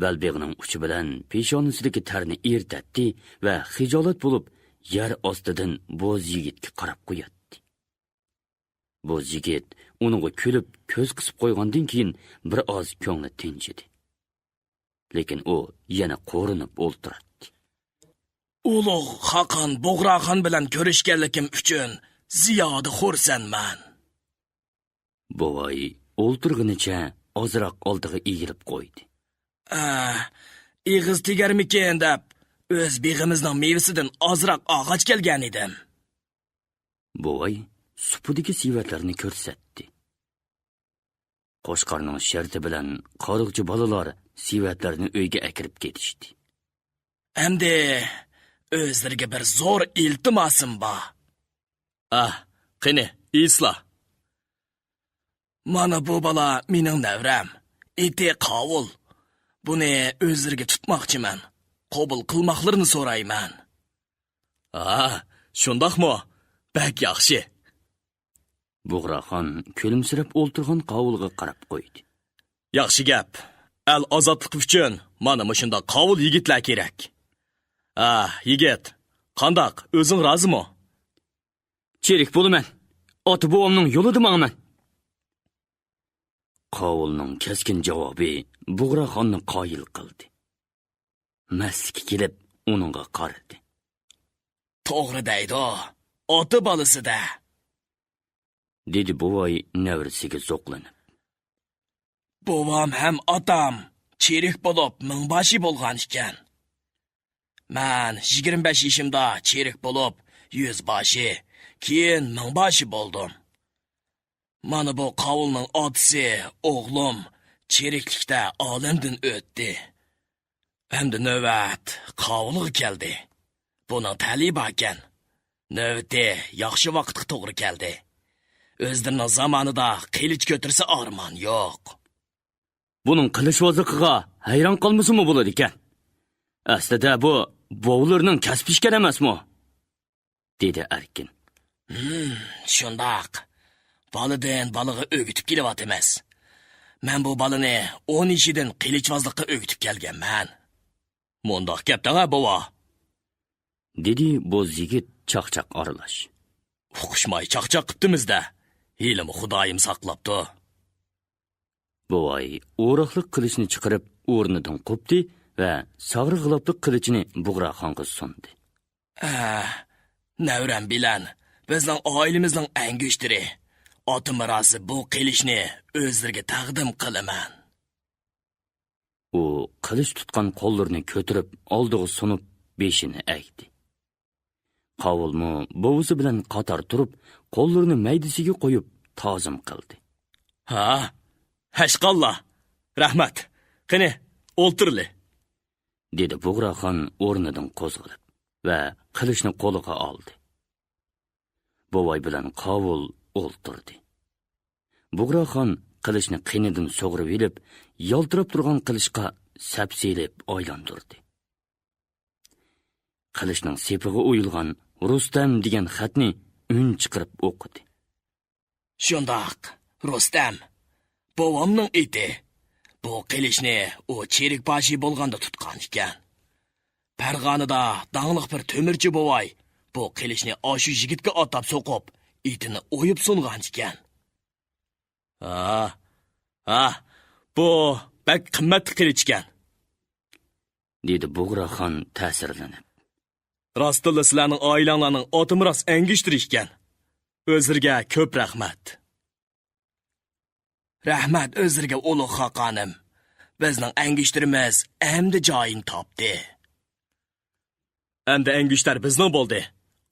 بەلبېغىنىڭ ئۇچى بىلەن پېشانىسىدىكى تەرنى ئېرىتەتتى ۋە خىجالەت بولۇپ، يەر ئاستىدىن بوز يىگىتكە قاراپ قوياتتى. بوز يىگىت ئۇنىڭغا كۈلۈپ، كۆز قىسىپ قويغاندىن كېيىن، بىر ئاز كۆڭلى تىنچىدى. لېكىن ئۇ يەنە قورۇنۇپ ئولتۇراتتى. ئۇلۇغ خاقان بۇغراخان بىلەن كۆرۈشكەنلىكىم ئۈچۈن زىيادە خۇرسەنمەن. بوۋاي ئولتۇرغىنىچە ئازراق ئالدىغا ئېگىلىپ قويدى. ئە، ئېغىز تېگەرمىكىن دەپ، ئۆز بېغىمىزنىڭ مېۋىسىدىن ئازراق ئالغاچ كەلگەن ئىدىم. بوۋاي سۇپىدىكى سېۋەتلەرنى كۆرسەتتى. قوچقارنىڭ شەرتى بىلەن قارىغۇچى بالىلار سېۋەتلەرنى ئۆيگە ئەكىرىپ كېتىشتى. ئەمدى ئۆزلىرىگە بىر زور ئىلتىماسىم بار. ئاھ، قېنى، ئېيتسىلا. مانا بۇ بالا مېنىڭ نەۋرەم، ئېتى قاۋۇل. بۇنى ئۆزلىرىگە تۇتماقچىمەن. قوبۇل قىلماقلىرىنى سورايمەن. ھا، شۇنداقمۇ؟ بەك ياخشى. بۇغراخان كۈلۈمسىرەپ ئولتۇرغان قاۋۇلغا قاراپ قويدى. ياخشى گەپ. ئەل ئازادلىقى ئۈچۈن مانا مۇشۇنداق قاۋۇل يىگىتلەر كېرەك. ئاھ، يىگىت، قانداق، ئۆزۈڭ رازىمۇ؟ چىرىك بولىمەن. ئاتا-بوۋامنىڭ يولىدا ماڭىمەن. قاۋۇلنىڭ كەسكىن جاۋابى بۇغراخاننى قايىل قىلدى. مەستىكى كېلىپ، ئۇنىڭغا قارىدى. توغرا دەيدۇ، ئاتا بالىسى-دە. دېدى بوۋاي نەۋرىسىگە زوقلىنىپ. بوۋام ھەم ئاتام چېرىك بولۇپ مىڭباشى بولغان ئىكەن. مەن يىگىرمە بەش يېشىمدا چېرىك بولۇپ يۈزباشى، كېيىن مىڭباشى بولدۇم. مانا بۇ قاۋۇلنىڭ ئاتىسى، ئوغلۇم، چېرىكلىكتە ئالەمدىن ئۆتتى. ئەمدى نۆۋەت قاۋۇلغا كەلدى. بۇنىڭ تەلىيى باركەن. نۆۋىتى ياخشى ۋاقىتقا توغرا كەلدى. ئۆزلىرىنىڭ زامانىدا قىلىچ كۆتۈرسە ئارمان يوق. بۇنىڭ قىلىچۋازلىقىغا ھەيران قالمىسىمۇ بولىدىكەن. ئەسلىدە بۇ بوۋىلىرىنىڭ كەسپى ئىكەن ئەمەسمۇ؟ دېدى ئەركىن. ھىم، شۇنداق. بالىدىن بالىغا ئۆگىتىپ كېلىۋاتىمىز. مەن بۇ بالىنى ئون يېشىدىن قىلىچۋازلىققا ئۆگىتىپ كەلگەنمەن. مۇنداق گەپ دەڭە، بوۋا. دېدى بوز يىگىت چاقچاق ئارىلاش. ئۇقۇشماي چاقچاق قىپتىمىز-دە. ھېلىمۇ خۇدايىم ساقلاپتۇ. بوۋاي ئوراقلىق قىلىچنى چىقىرىپ ئورنىدىن قوپتى ۋە ساغرا غىلاپلىق قىلىچىنى بۇغراخانغا سۇندى. ئە، نەۋرەم بىلەن بىزنىڭ ئائىلىمىزنىڭ ئەڭگۈشتىرى، ئاتا مىراسى بۇ قىلىچنى ئۆزلىرىگە تەقدىم قىلىمەن. ئۇ قىلىچ تۇتقان قوللىرىنى كۆتۈرۈپ ئالدىغا سۇنۇپ بېشىنى ئەگدى. قاۋۇلمۇ بوۋىسى بىلەن قاتار تۇرۇپ، قوللىرىنى مەيدىسىگە قويۇپ تازىم قىلدى. ھا، ھەشقاللا، رەھمەت. قېنى، ئولتۇرلى. دېدى بۇغراخان ئورنىدىن قوزغىلىپ ۋە قىلىچنى قولىغا ئالدى. بوۋاي بىلەن قاۋۇل ئولتۇردى. بۇغراخان قىلىچنى قېنىدىن سۇغۇرۇۋېلىپ، يالتىراپ تۇرغان قىلىچقا سەپ سېلىپ ئايلاندۇردى. قىلىچنىڭ سېپىغا ئويۇلغان رۇستەم دېگەن خەتنى ئۈن چىقىرىپ ئوقۇدى. شۇنداق، رۇستەم، بوۋامنىڭ ئېتى. بۇ قىلىچنى ئۇ چېرىك باشى بولغاندا تۇتقان ئىكەن. پەرغانىدا داڭلىق بىر تۆمۈرچى بوۋاي بۇ قىلىچنى ئاشۇ يىگىتكە ئاتاپ سوقۇپ، ئېتىنى ئويۇپ سۇنغان ئىكەن. ھا، ھا، بۇ بەك قىممەتلىك قىلىچ ئىكەن، دېدى بۇغراخان تەسىرلىنىپ. راستتىنلا سىلەرنىڭ ئائىلەڭلارنىڭ ئاتىمىراس ئەنگۈشتىرى ئىكەن. ئۆزلىرىگە كۆپ رەھمەت. رەھمەت ئۆزلىرىگە، ئۇلۇغ خاقانىم. بىزنىڭ ئەنگۈشتىرىمىز ئەمدى جايىنى تاپتى. ئەمدى ئەنگۈشتەر بىزنىڭ بولدى.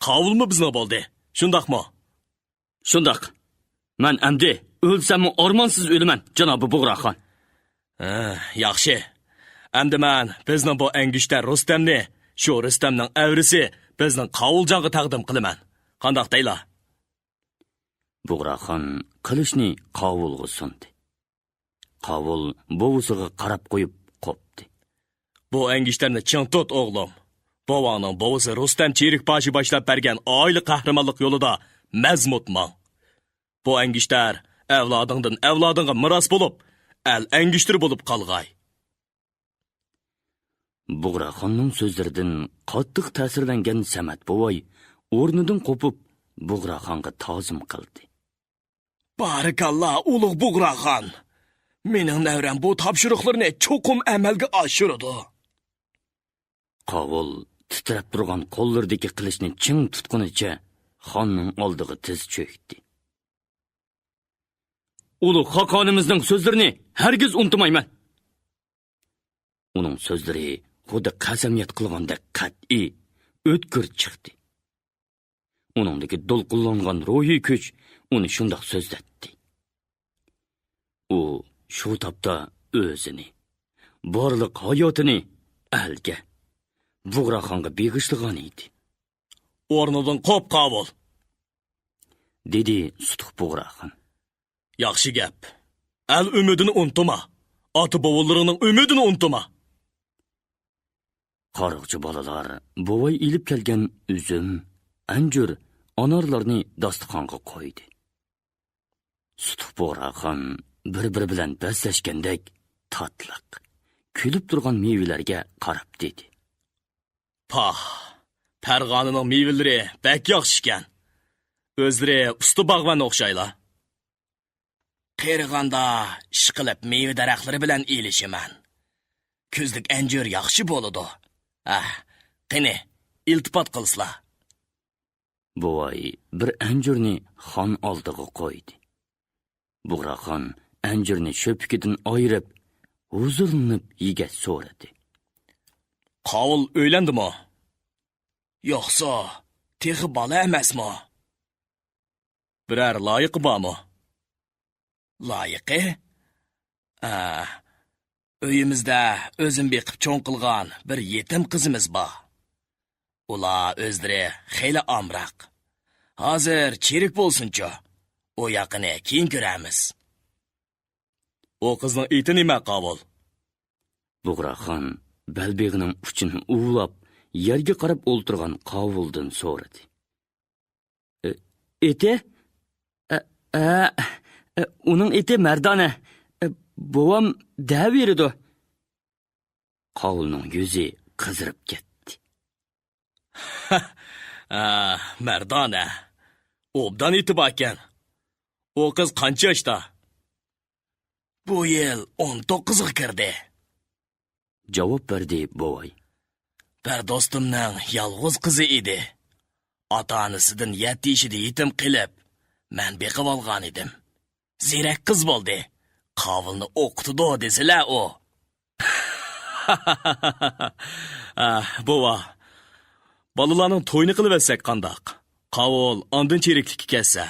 قاۋۇلمۇ بىزنىڭ بولدى. شۇنداقمۇ؟ شۇنداق. مەن ئەمدى ئۆلسەممۇ ئارمانسىز ئۆلىمەن، جانابى بۇغراخان. ھە، ياخشى. ئەمدى مەن بىزنىڭ بۇ ئەنگۈشتەر رۇستەمنى، شۇ رۇستەمنىڭ ئەۋرىسى بىزنىڭ قاۋۇلجانغا تەقدىم قىلىمەن. قانداق دەيلا؟ بۇغراخان قىلىچنى قاۋۇلغا سۇندى. قاۋۇل بوۋىسىغا قاراپ قويۇپ قوپتى. بۇ ئەنگۈشتەرنى چىڭ تۇت، ئوغلۇم. بوۋاڭنىڭ بوۋىسى رۇستەم چېرىكباشى باشلاپ بەرگەن ئائىلە قەھرىمانلىق يولىدا مەزمۇت ماڭ. بۇ ئەنگۈشتەر ئەۋلادىڭدىن ئەۋلادىڭغا مىراس بولۇپ، ئەل ئەنگۈشتىرى بولۇپ قالغاي. بۇغراخاننىڭ سۆزلىرىدىن قاتتىق تەسىرلەنگەن سەمەت بوۋاي ئورنىدىن قوپۇپ، بۇغراخانغا تازىم قىلدى. بارىكاللا، ئۇلۇغ بۇغراخان! مېنىڭ نەۋرەم بۇ تاپشۇرۇقلىرىنى چوقۇم ئەمەلگە ئاشۇرىدۇ. قاۋۇل تىترەپ تۇرغان قوللىرىدىكى قىلىچنى چىڭ تۇتقىنىچە خاننىڭ ئالدىغا تىز چۆكتى. ئۇلۇغ خاقانىمىزنىڭ سۆزلىرىنى ھەرگىز ئۇنتۇمايمەن. ئۇنىڭ سۆزلىرى خۇددى قەسەمياد قىلغاندەك قەتئىي، ئۆتكۈر چىقتى. ئۇنىڭدىكى دولقۇنلانغان روھىي كۈچ ئۇنى شۇنداق سۆزلەتتى. ئۇ شۇ تاپتا ئۆزىنى، بارلىق ھاياتىنى ئەلگە، بۇغراخانغا بېغىشلىغان ئىدى. ئورنۇڭدىن قوپ، قاۋۇل! دېدى سۇتۇق بۇغراخان. ياخشى گەپ. ئەل ئۈمىدىنى ئۇنتۇما. ئاتا-بوۋىلىرىڭنىڭ ئۈمىدىنى ئۇنتۇما. قارىغۇچى بالىلار بوۋاي ئېلىپ كەلگەن ئۈزۈم، ئەنجۈر، ئانارلارنى داستىخانغا قويدى. سۇتۇق بۇغراخان بىر-بىرى بىلەن بەسلەشكەندەك تاتلىق، كۈلۈپ تۇرغان مېۋىلەرگە قاراپ دېدى. پاھ، پەرغانىنىڭ مېۋىلىرى بەك ياخشىكەن. ئۆزلىرى ئۇستا باغۋەن ئوخشايلا. قېرىغاندا ئىشقىلىپ مېۋە دەرەخلىرى بىلەن ئېلىشىمەن. كۈزلۈك ئەنجۈر ياخشى بولىدۇ. ھە، قېنى، ئىلتىپات قىلسىلا. بوۋاي بىر ئەنجۈرنى خان ئالدىغا قويدى. بۇغراخان ئەنجۈرنى شۆپىكىدىن ئايرىپ، ھۇزۇرلىنىپ يېگەچ سورىدى. قاۋۇل ئۆيلەندىمۇ؟ يوقسۇ، تېخى بالا ئەمەسمۇ؟ بىرەر لايىقى بارمۇ؟ لايىقى؟ ئا، ئۆيىمىزدە ئۆزۈم بېقىپ چوڭ قىلغان بىر يېتىم قىزىمىز بار. ئۇلار ئۆزلىرى خېلى ئامراق. ھازىر چىرىك بولسۇنچۇ، ئۇ ياقىنى كېيىن كۆرەرمىز. ئۇ قىزنىڭ ئېتى نېمە، قاۋۇل؟ بۇغراخان بەلبېغىنىڭ ئۇچىنى ئۇۋىلاپ، يەرگە قاراپ ئولتۇرغان قاۋۇلدىن سورىدى. ئېتى؟ ئە، ئە، ئە، ئۇنىڭ ئېتى مەردانە. ئە، بوۋام دەۋېرىدۇ. قاۋۇلنىڭ يۈزى قىزىرىپ كەتتى. ئە، مەردانە. ئوبدان ئېتى باركەن. ئۇ قىز قانچە ياشتا؟ بۇ يىل ئون توققۇزغا كىردى. جاۋاب بەردى بوۋاي. بىر دوستۇمنىڭ يالغۇز قىزى ئىدى. ئاتا-ئانىسىدىن يەتتە يېشىدا يېتىم قېلىپ، مەن بېقىۋالغان ئىدىم. زېرەك قىز بولدى. قاۋۇلنى ئوقۇتىدۇ دېسىلە ئۇ. ئاھ، بوۋا، بالىلارنىڭ تويىنى قىلىۋەتسەك قانداق؟ قاۋۇل ئاندىن چىرىكلىككە كەتسە.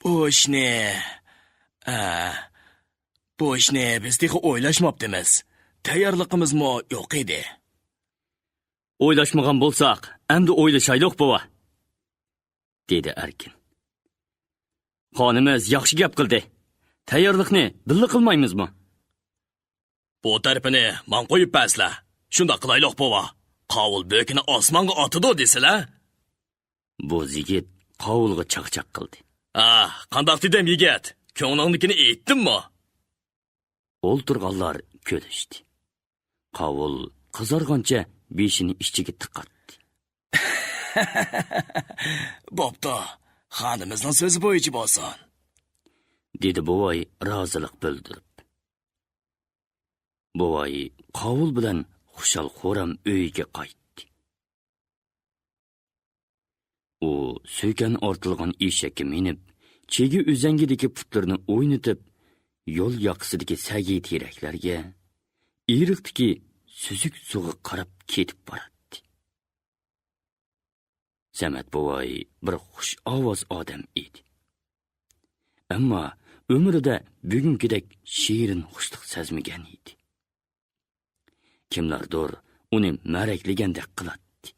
بۇ ئىشنى، ئە، بۇ ئىشنى بىز تېخى ئويلاشماپتىمىز. تەييارلىقىمىزمۇ يوق ئىدى. ئويلاشمىغان بولساق، ئەمدى ئويلىشايلۇق، بوۋا، دېدى ئەركىن. خانىمىز ياخشى گەپ قىلدى. تەييارلىقنى بىللە قىلمايمىزمۇ؟ بۇ تەرىپىنى ماڭا قويۇپ بەرسىلە. شۇنداق قىلايلۇق، بوۋا. قاۋۇل بۆكىنى ئاسمانغا ئاتىدۇ دېسىلە. بوز يىگىت قاۋۇلغا چاقچاق قىلدى. ئاھ، قانداق دېدىم، يىگىت؟ كۆڭلۈڭدىكىنى ئېيتتىممۇ؟ ئولتۇرغانلار كۈلۈشتى. قاۋۇل قىزارغانچە بېشىنى ئىچىگە تىقاتتى. بوپتۇ، خانىمىزنىڭ سۆزى بويىچە بولسۇن، دېدى بوۋاي رازىلىق بىلدۈرۈپ. بوۋاي قاۋۇل بىلەن خۇشال-خۇرام ئۆيىگە قايتتى. ئۇ سۆكەن ئارتىلغان ئېشەككە مىنىپ، چىگى ئۈزەڭگىدىكى پۇتلىرىنى ئوينىتىپ، يول ياقىسىدىكى سەگى تېرەكلەرگە، ئېرىقتىكى سۈزۈك سۇغا قاراپ كېتىپ باراتتى. سەمەت بوۋاي بىر خۇش ئاۋاز ئادەم ئىدى. ئەمما ئۆمرىدە بۈگۈنكىدەك شېرىن خۇشلۇق سەزمىگەن ئىدى. كىملەردۇر ئۇنى مەرەكلىگەندەك قىلاتتى.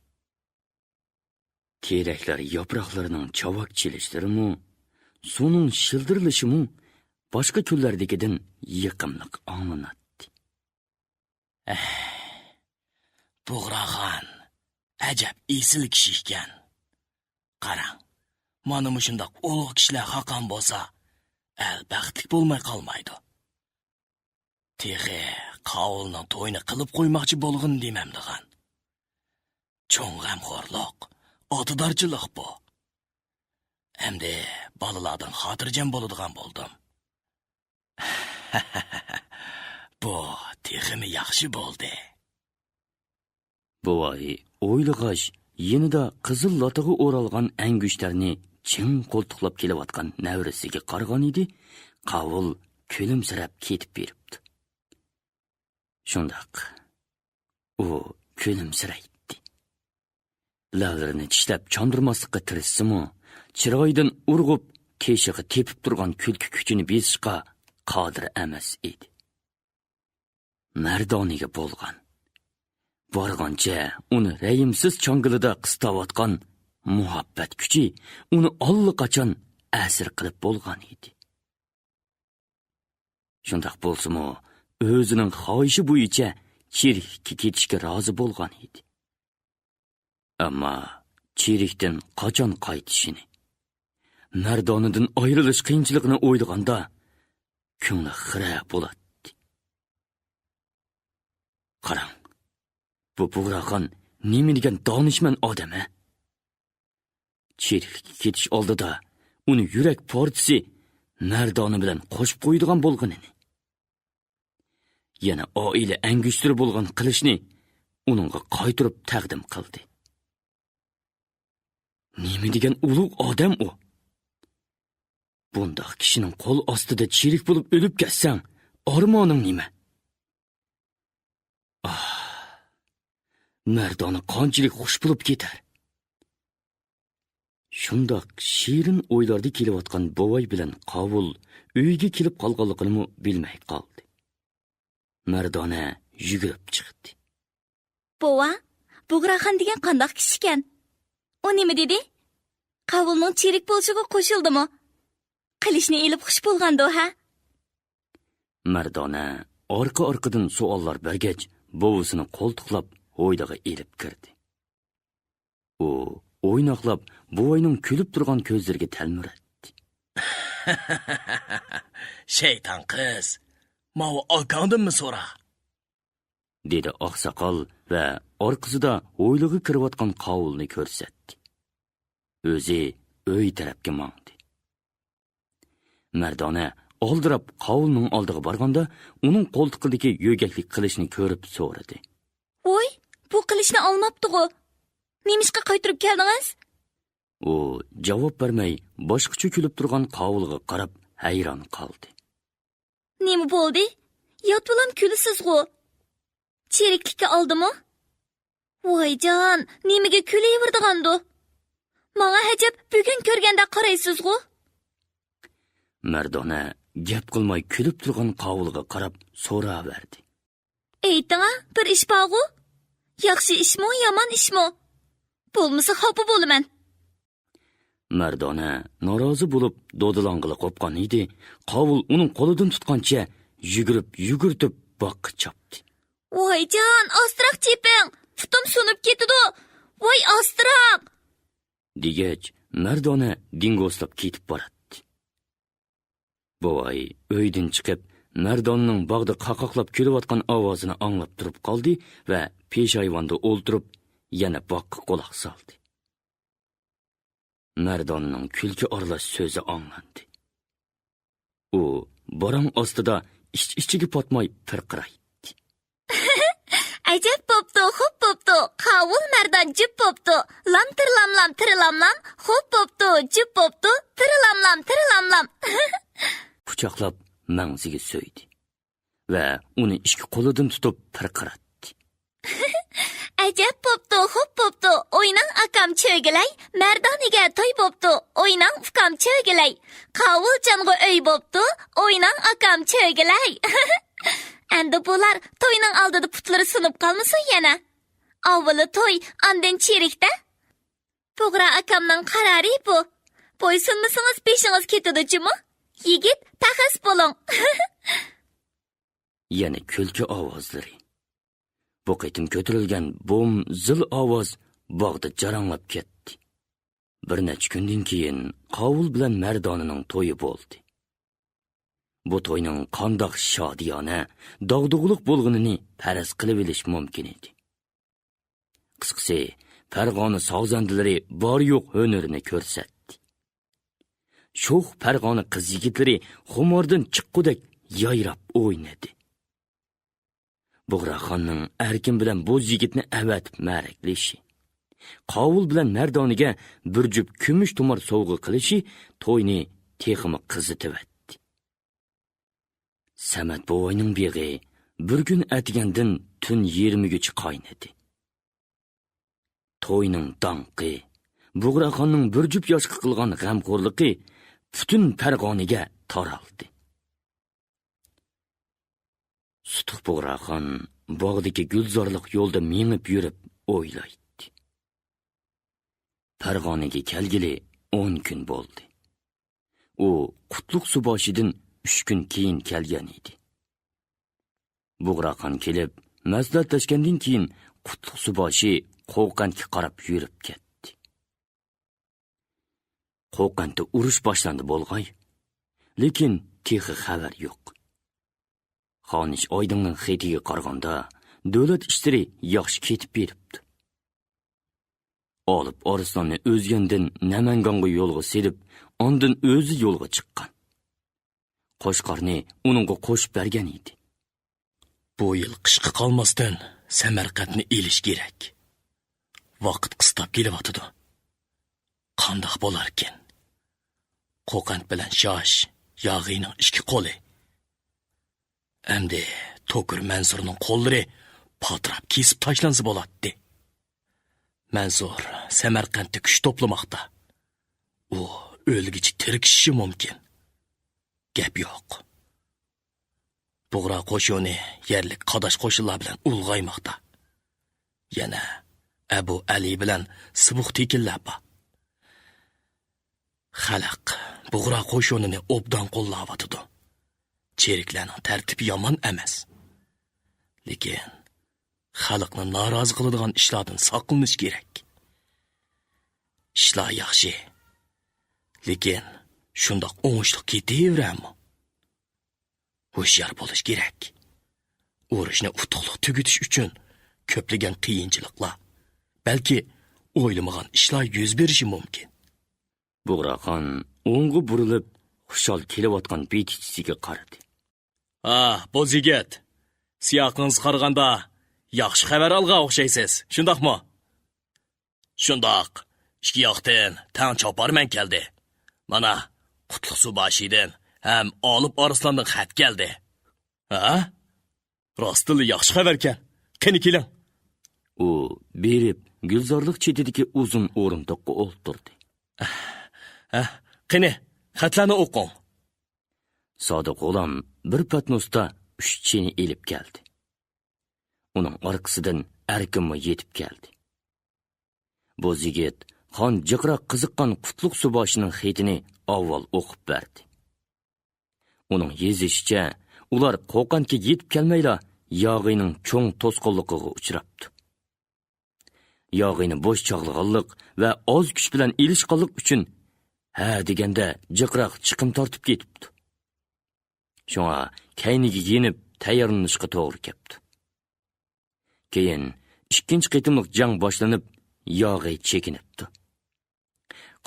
تېرەكلەر ياپراقلىرىنىڭ چاۋاك چېلىشلىرىمۇ، سۇنىڭ شىلدىرلىشىمۇ باشقا كۈنلەردىكىدىن يېقىملىق ئاڭلىناتتى. ئەھ، بۇغراخان، ئەجەب ئېسىل كىشى ئىكەن. قاراڭ، مانا مۇشۇنداق ئۇلۇغ كىشىلەر خاقان بولسا، ئەل بەختلىك بولماي قالمايدۇ. تېخى قاۋۇلنىڭ تويىنى قىلىپ قويماقچى بولغىنى دېمەمدىغان. چوڭ غەمخورلۇق، ئاتىدارچىلىق بۇ. ئەمدى بالىلاردىن خاتىرجەم بولىدىغان بولدۇم. بۇ تېخىمۇ ياخشى بولدى. بوۋاي ئويلىغاچ، يېنىدا قىزىل لاتىغا ئورالغان ئەنگۈشتەرنى چىڭ قولتۇقلاپ كېلىۋاتقان نەۋرىسىگە قارىغان ئىدى، قاۋۇل كۈلۈمسىرەپ كېتىپ بېرىپتۇ. شۇنداق، ئۇ كۈلۈمسىرەيتتى. لەۋلىرىنى چىشلەپ چاندۇرماسلىققا تىرىشسىمۇ، چىرايىدىن ئۇرغۇپ، تېشىغا تېپىپ تۇرغان كۈلكە كۈچىنى بېسىشقا قادىر ئەمەس ئىدى. مەردانىگە بولغان، بارغانچە ئۇنى رەھىمسىز چاڭگىلىدا قىستاۋاتقان مۇھەببەت كۈچى ئۇنى ئاللىقاچان ئەسىر قىلىپ بولغان ئىدى. شۇنداق بولسىمۇ، ئۆزىنىڭ خاھىشى بويىچە چېرىككە كېتىشكە رازى بولغان ئىدى. ئەمما چېرىكتىن قاچان قايتىشىنى، مەردانىدىن ئايرىلىش قىيىنچىلىقىنى ئويلىغاندا، كۆڭلى خىرە بولاتتى. قاراڭ، بۇ بۇغراخان نېمە دېگەن دانىشمەن ئادەم، ھە؟ چېرىكلىككە كېتىش ئالدىدا ئۇنى يۈرەك پارچىسى مەردانە بىلەن قوشۇپ قويىدىغان بولغىنىنى، يەنە ئائىلە ئەنگۈشتىرى بولغان قىلىچنى ئۇنىڭغا قايتۇرۇپ تەقدىم قىلدى. نېمە دېگەن ئۇلۇغ ئادەم ئۇ! بۇنداق كىشىنىڭ قول ئاستىدا چېرىك بولۇپ ئۆلۈپ كەتسەڭ، ئارمانىڭ نېمە؟ ئاھ، مەردانە قانچىلىك خۇش بولۇپ كېتەر! شۇنداق شېرىن ئويلاردا كېلىۋاتقان بوۋاي بىلەن قاۋۇل ئۆيگە كېلىپ قالغانلىقىنىمۇ بىلمەي قالدى. مەردانە يۈگۈرۈپ چىقتى. بوۋا، بۇغراخان دېگەن قانداق كىشىكەن؟ ئۇ نېمە دېدى؟ قاۋۇلنىڭ چېرىك بولۇشىغا قوشۇلدىمۇ؟ قىلىچنى ئېلىپ خۇش بولغاندۇ، ھە؟ مەردانە ئارقا-ئارقىدىن سوئاللار بەرگەچ، بوۋىسىنى قولتۇقلاپ ھويلىغا ئېلىپ كىردى. ئۇ ئويناقلاپ بوۋاينىڭ كۈلۈپ تۇرغان كۆزلىرىگە تەلمۈرەتتى. شەيتان قىز، ماۋۇ ئاكاڭدىنمۇ سورا، دېدى ئاقساقال ۋە ئارقىسىدا ھويلىغا كىرىۋاتقان قاۋۇلنى كۆرسەتتى. ئۆزى ئۆي تەرەپكە ماڭدى. مەردانە ئالدىراپ قاۋۇلنىڭ ئالدىغا بارغاندا، ئۇنىڭ قولتۇقىدىكى يۆگەكلىك قىلىچنى كۆرۈپ سورىدى. ۋوي، بۇ قىلىچنى ئالماپتىغۇ؟ نېمىشقا قايتۇرۇپ كەلدىڭىز؟ ئۇ جاۋاب بەرمەي، باشقىچە كۈلۈپ تۇرغان قاۋۇلغا قاراپ ھەيران قالدى. نېمە بولدى؟ يات بىلەن كۈلىسىزغۇ؟ چېرىكلىككە ئالدىمۇ؟ ۋايجان، نېمىگە كۈلۈۋېرىدىغاندۇ؟ ماڭا ھەجەپ بۈگۈن كۆرگەندەك قارايسىزغۇ؟ مەردانە گەپ قىلماي كۈلۈپ تۇرغان قاۋۇلغا قاراپ سوراۋەردى. ئېيتىڭا، بىر ئىش بارغۇ؟ ياخشى ئىشمۇ، يامان ئىشمۇ؟ بولمىسا خاپا بولىمەن. مەردانە نارازى بولۇپ دودىلاڭغىلى قوپقان ئىدى، قاۋۇل ئۇنىڭ قولىدىن تۇتقانچە يۈگۈرۈپ، يۈگۈرتۈپ باغقا چاپتى. ۋايجان، ئاستىراق چېپىڭ، پۇتۇم سۇنۇپ كېتىدۇ، ۋاي ئاستىراق! دېگەچ، مەردانە دىڭگوسلاپ كېتىپ باراتتى. بوۋاي ئۆيدىن چىقىپ، مەرداننىڭ باغدا قاقاقلاپ كۈلۈۋاتقان ئاۋازىنى ئاڭلاپ تۇرۇپ قالدى ۋە پېشايۋاندا ئولتۇرۇپ، يەنە باغقا قۇلاق سالدى. مەرداننىڭ كۈلكە ئارىلاش سۆزى ئاڭلاندى. ئۇ باراڭ ئاستىدا ئىچ-ئىچىگە پاتماي پىرقىرايتتى. ئەجەب بوپتۇ، خوپ بوپتۇ، قاۋۇل مەردان جۈپ بوپتۇ. لام تىرلاملام تىرلاملام، خوپ بوپتۇ، جۈپ بوپتۇ، تىرلاملام تىرلاملام. قۇچاقلاپ مەڭزىگە سۆيدى ۋە ئۇنى ئىككى قولىدىن تۇتۇپ پىرقىراتتى. ئەجەب بوپتۇ، خوپ بوپتۇ، ئويناڭ ئاكام چۆگىلەي، مەردانىگە توي بوپتۇ، ئويناڭ ئۇكام چۆگىلەي. قاۋۇلجانغا ئۆي بوپتۇ، ئويناڭ ئاكام چۆگىلەي. ئەمدى بۇلار توينىڭ ئالدىدا پۇتلىرى سۇنۇپ قالمىسۇن يەنە. ئاۋۋىلى توي، ئاندىن چىرىكتە. بۇغرا ئاكامنىڭ قارارى بۇ. بويسۇنمىسىڭىز بېشىڭىز كېتىدۇ جۇمۇ. يىگىت، پەخەس بولۇڭ. يەنە كۈلكە ئاۋازلىرى. بۇ قېتىم كۆتۈرۈلگەن بوم زىل ئاۋاز باغدا جاراڭلاپ كەتتى. بىر نەچچە كۈندىن كېيىن قاۋۇل بىلەن مەردانىنىڭ تويى بولدى. بۇ توينىڭ قانداق شادىيانە، داغدۇغىلىق بولغىنىنى پەرەز قىلىۋېلىش مۇمكىن ئىدى. قىسقىسى، پەرغانە سازەندىلىرى بار-يوق ھۈنىرىنى كۆرسەتتى. شوخ پەرغانە قىز-يىگىتلىرى خۇماردىن چىققۇدەك يايراپ ئوينىدى. بۇغراخاننىڭ ئەركىن بىلەن بوز يىگىتنى ئەۋەتىپ مەرەكلىشى، قاۋۇل بىلەن مەردانىگە بىر جۈپ كۈمۈش تۇمار سوۋغا قىلىشى توينى تېخىمۇ قىزىتىۋەتتى. سەمەت بوۋاينىڭ بېغى بىر كۈن ئەتىگەندىن تۈن يېرىمىگىچە قاينىدى. توينىڭ داڭقى، بۇغراخاننىڭ بىر جۈپ ياشقا قىلغان غەمخورلۇقى پۈتۈن پەرغانىگە تارالدى. سۇتۇق بۇغراخان باغدىكى گۈلزارلىق يولدا مېڭىپ يۈرۈپ ئويلايتتى. پەرغانىگە كەلگىلى ئون كۈن بولدى. ئۇ قۇتلۇق سۇباشىدىن ئۈچ كۈن كېيىن كەلگەن ئىدى. بۇغراخان كېلىپ، مەسلىھەتلەشكەندىن كېيىن، قۇتلۇق سۇباشى قوقەنتكە قاراپ يۈرۈپ كەتتى. قوقەنتتە ئۇرۇش باشلاندى بولغاي، لېكىن تېخى خەۋەر يوق. خانىش ئايدىڭنىڭ خېتىگە قارىغاندا، دۆلەت ئىشلىرى ياخشى كېتىپ بېرىپتۇ. ئالىپ ئارسلاننى ئۆزگەندىن نەمەنگانغا يولغا سېلىپ، ئاندىن ئۆزى يولغا چىققان. قوچقارنى ئۇنىڭغا قوشۇپ بەرگەن ئىدى. بۇ يىل قىشقا قالماستىن، سەمەرقەنتنى ئېلىش كېرەك. ۋاقىت قىستاپ كېلىۋاتىدۇ. قانداق بولاركىن؟ قوقەنت بىلەن شاش ياغىنىڭ ئىككى قولى. ئەمدى توكۇر مەنسۇرنىڭ قوللىرى پاتراپ كېسىپ تاشلانسا بولاتتى. مەنسۇر سەمەرقەنتتە كۈچ توپلىماقتا. ئۇ ئۆلگۈچە تىركىشىشى مۇمكىن. گەپ يوق. بۇغرا قوشۇنى يەرلىك قاداش قوشۇنلار بىلەن ئۇلغايماقتا. يەنە ئەبۇ ئەلى بىلەن سىبۇق تېكىنلەر بار. خەلق بۇغرا قوشۇنىنى ئوبدان قوللاۋاتىدۇ. چېرىكلەرنىڭ تەرتىپى يامان ئەمەس. لېكىن خەلقنى نارازى قىلىدىغان ئىشلاردىن ساقلىنىش كېرەك. ئىشلار ياخشى. لېكىن شۇنداق ئوڭۇشلۇق كېتىۋېرەرمۇ؟ ھوشيار بولۇش كېرەك. ئۇرۇشنى ئۇتۇقلۇق تۈگىتىش ئۈچۈن كۆپلىگەن قىيىنچىلىقلار، بەلكى ئويلىمىغان ئىشلار يۈز بېرىشى مۇمكىن. بۇغراخان ئوڭغا بۇرۇلۇپ، خۇشال كېلىۋاتقان بېكىچىسىگە قارىدى. ھا، بوز يىگىت، سىياقىڭىزغا قارىغاندا ياخشى خەۋەر ئالغان ئوخشايسىز، شۇنداقمۇ؟ شۇنداق، ئىككى ياقتىن تەڭ چاپارمەن كەلدى. مانا، قۇتلۇق سۇباشىدىن ھەم ئالىپ ئارسلاندىن خەت كەلدى. ھە؟ راستتىنلا ياخشى خەۋەركەن. قېنى كېلىڭ. ئۇ بېرىپ، گۈلزارلىق چېتىدىكى ئۇزۇن ئورۇندۇققا ئولتۇردى. ھە، قېنى، خەتلەرنى ئوقۇڭ. سادىق غۇلام بىر پەتنۇستا ئۈچ چىنە ئېلىپ كەلدى. ئۇنىڭ ئارقىسىدىن ئەركىنمۇ يېتىپ كەلدى. بوز يىگىت خان جىقراق قىزىققان قۇتلۇق سۇباشىنىڭ خېتىنى ئاۋۋال ئوقۇپ بەردى. ئۇنىڭ يېزىشىچە، ئۇلار قوقەنتكە يېتىپ كەلمەيلا، ياغىنىڭ چوڭ توسقۇنلۇقىغا ئۇچراپتۇ. ياغىنى بوش چاغلىغانلىق ۋە ئاز كۈچ بىلەن ئېلىشقانلىق ئۈچۈن، ھە دېگەندە جىقراق چىقىم تارتىپ كېتىپتۇ. شۇڭا كەينىگە يېنىپ تەييارلىنىشقا توغرا كەپتۇ. كېيىن ئىككىنچى قېتىملىق جەڭ باشلىنىپ، ياغى چېكىنىپتۇ.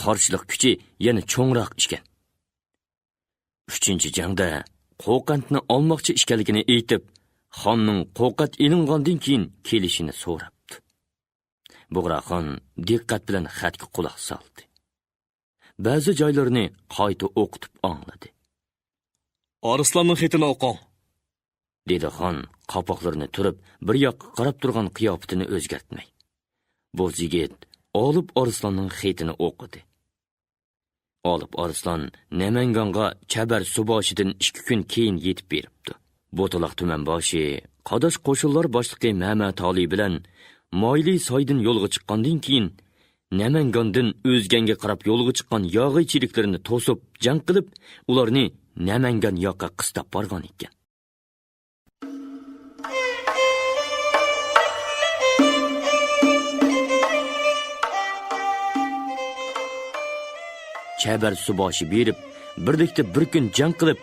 قارشىلىق كۈچى يەنە چوڭراق ئىكەن. ئۈچىنچى جەڭدە قوقەنتنى ئالماقچى ئىكەنلىكىنى ئېيتىپ، خاننىڭ قوقەنت ئېلىنغاندىن كېيىن كېلىشىنى سوراپتۇ. بۇغراخان دىققەت بىلەن خەتكە قۇلاق سالدى. بەزى جايلىرىنى قايتا ئوقۇتۇپ ئاڭلىدى. «ئارسلاننىڭ خېتىنى ئوقۇڭ.» دېدى خان قاپاقلىرىنى تۈرۈپ، بىر ياققا قاراپ تۇرغان قىياپىتىنى ئۆزگەرتمەي. بوز يىگىت ئالىپ ئارسلاننىڭ خېتىنى ئوقۇدى. ئالىپ ئارسلان نەمەنگانغا چەبەر سۇباشىدىن ئىككى كۈن كېيىن يېتىپ بېرىپتۇ. بوتىلاق تۈمەن باشى قاداش قوشۇنلار باشلىقى مەمەت ئالى بىلەن مايلى سايدىن يولغا چىققاندىن كېيىن، نەمەنگاندىن ئۆزگەنگە قاراپ يولغا چىققان ياغىي چېرىكلىرىنى توسۇپ جەڭ قىلىپ، ئۇلارنى نەمەنگان ياققا قىستاپ بارغان ئىكەن. چەبەر سۇباشى بېرىپ، بىرلىكتە بىر كۈن جەڭ قىلىپ،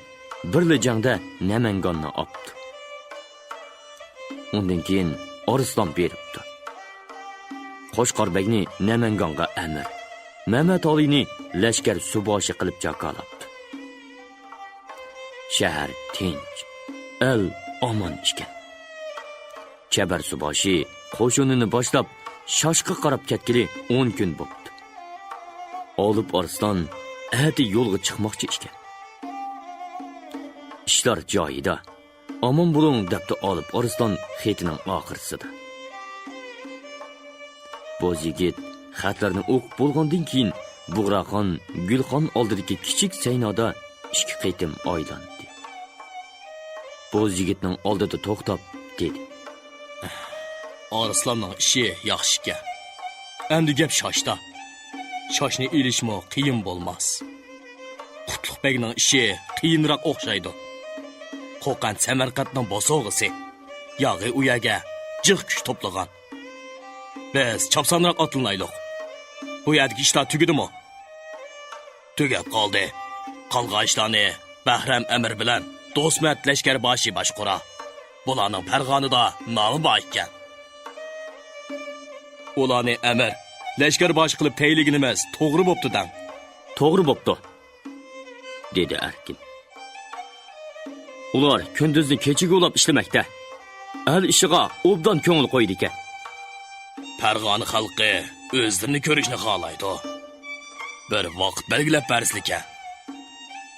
بىرلا جەڭدە نەمەنگاننى ئاپتۇ. ئۇندىن كېيىن ئارسلان بېرىپتۇ. قوچقار بەگنى نەمەنگانغا ئەمىر، مەمەت ئالىنى لەشكەر سۇباشى قىلىپ جاكالاپتۇ. شەھەر تىنچ، ئەل ئامان ئىكەن. چەبەر سۇباشى قوشۇنىنى باشلاپ، شاشقا قاراپ كەتكىلى ئون كۈن بوپتۇ. ئالىپ ئارسلان ئەتە يولغا چىقماقچى ئىكەن. ئىشلار جايىدا، ئامان بولۇڭ، دەپتۇ ئالىپ ئارسلان خېتىنىڭ ئاخىرسىدا. بوز يىگىت خەتلەرنى ئوقۇپ بولغاندىن كېيىن، بۇغراخان گۈلخان ئالدىدىكى كىچىك سەينادا ئىككى قېتىم ئايلاندى. بوز يىگىتنىڭ ئالدىدا توختاپ دېدى: «ئارسلاننىڭ ئىشى ياخشى ئىكەن. ئەمدى گەپ شاشتا. شاشنى ئېلىشمۇ قىيىن بولماس. قۇتلۇق بەگنىڭ ئىشى قىيىنراق ئوخشايدۇ. قوقەنت سەمەرقەنتنىڭ بوسۇغىسى. ياغى ئۇ يەرگە جىق كۈچ توپلىغان. بىز چاپسانراق ئاتلىنايلۇق. بۇ يەردىكى ئىشلار تۈگىدىمۇ؟» «تۈگەپ قالدى. قالغان ئىشلارنى بەھرەم ئەمىر بىلەن دوسمەت لەشكەر باشى باشقۇرا. بۇلارنىڭ پەرغانىدا نامى بار ئىكەن.» «ئۇلارنى ئەمىر، لەشكەر باشى قىلىپ تەيىنلىگىنىمىز توغرا بوپتۇ دەڭ.» «توغرا بوپتۇ.» دېدى ئەركىن. ئۇلار كۈندۈزنى كېچىگە ئۇلاپ ئىشلىمەكتە. ئەل ئىشىغا ئوبدان كۆڭۈل قويىدىكەن. پەرغانە خەلقى ئۆزلىرىنى كۆرۈشنى خالايدۇ. بىر ۋاقىت بەلگىلەپ بەرسىلىكەن.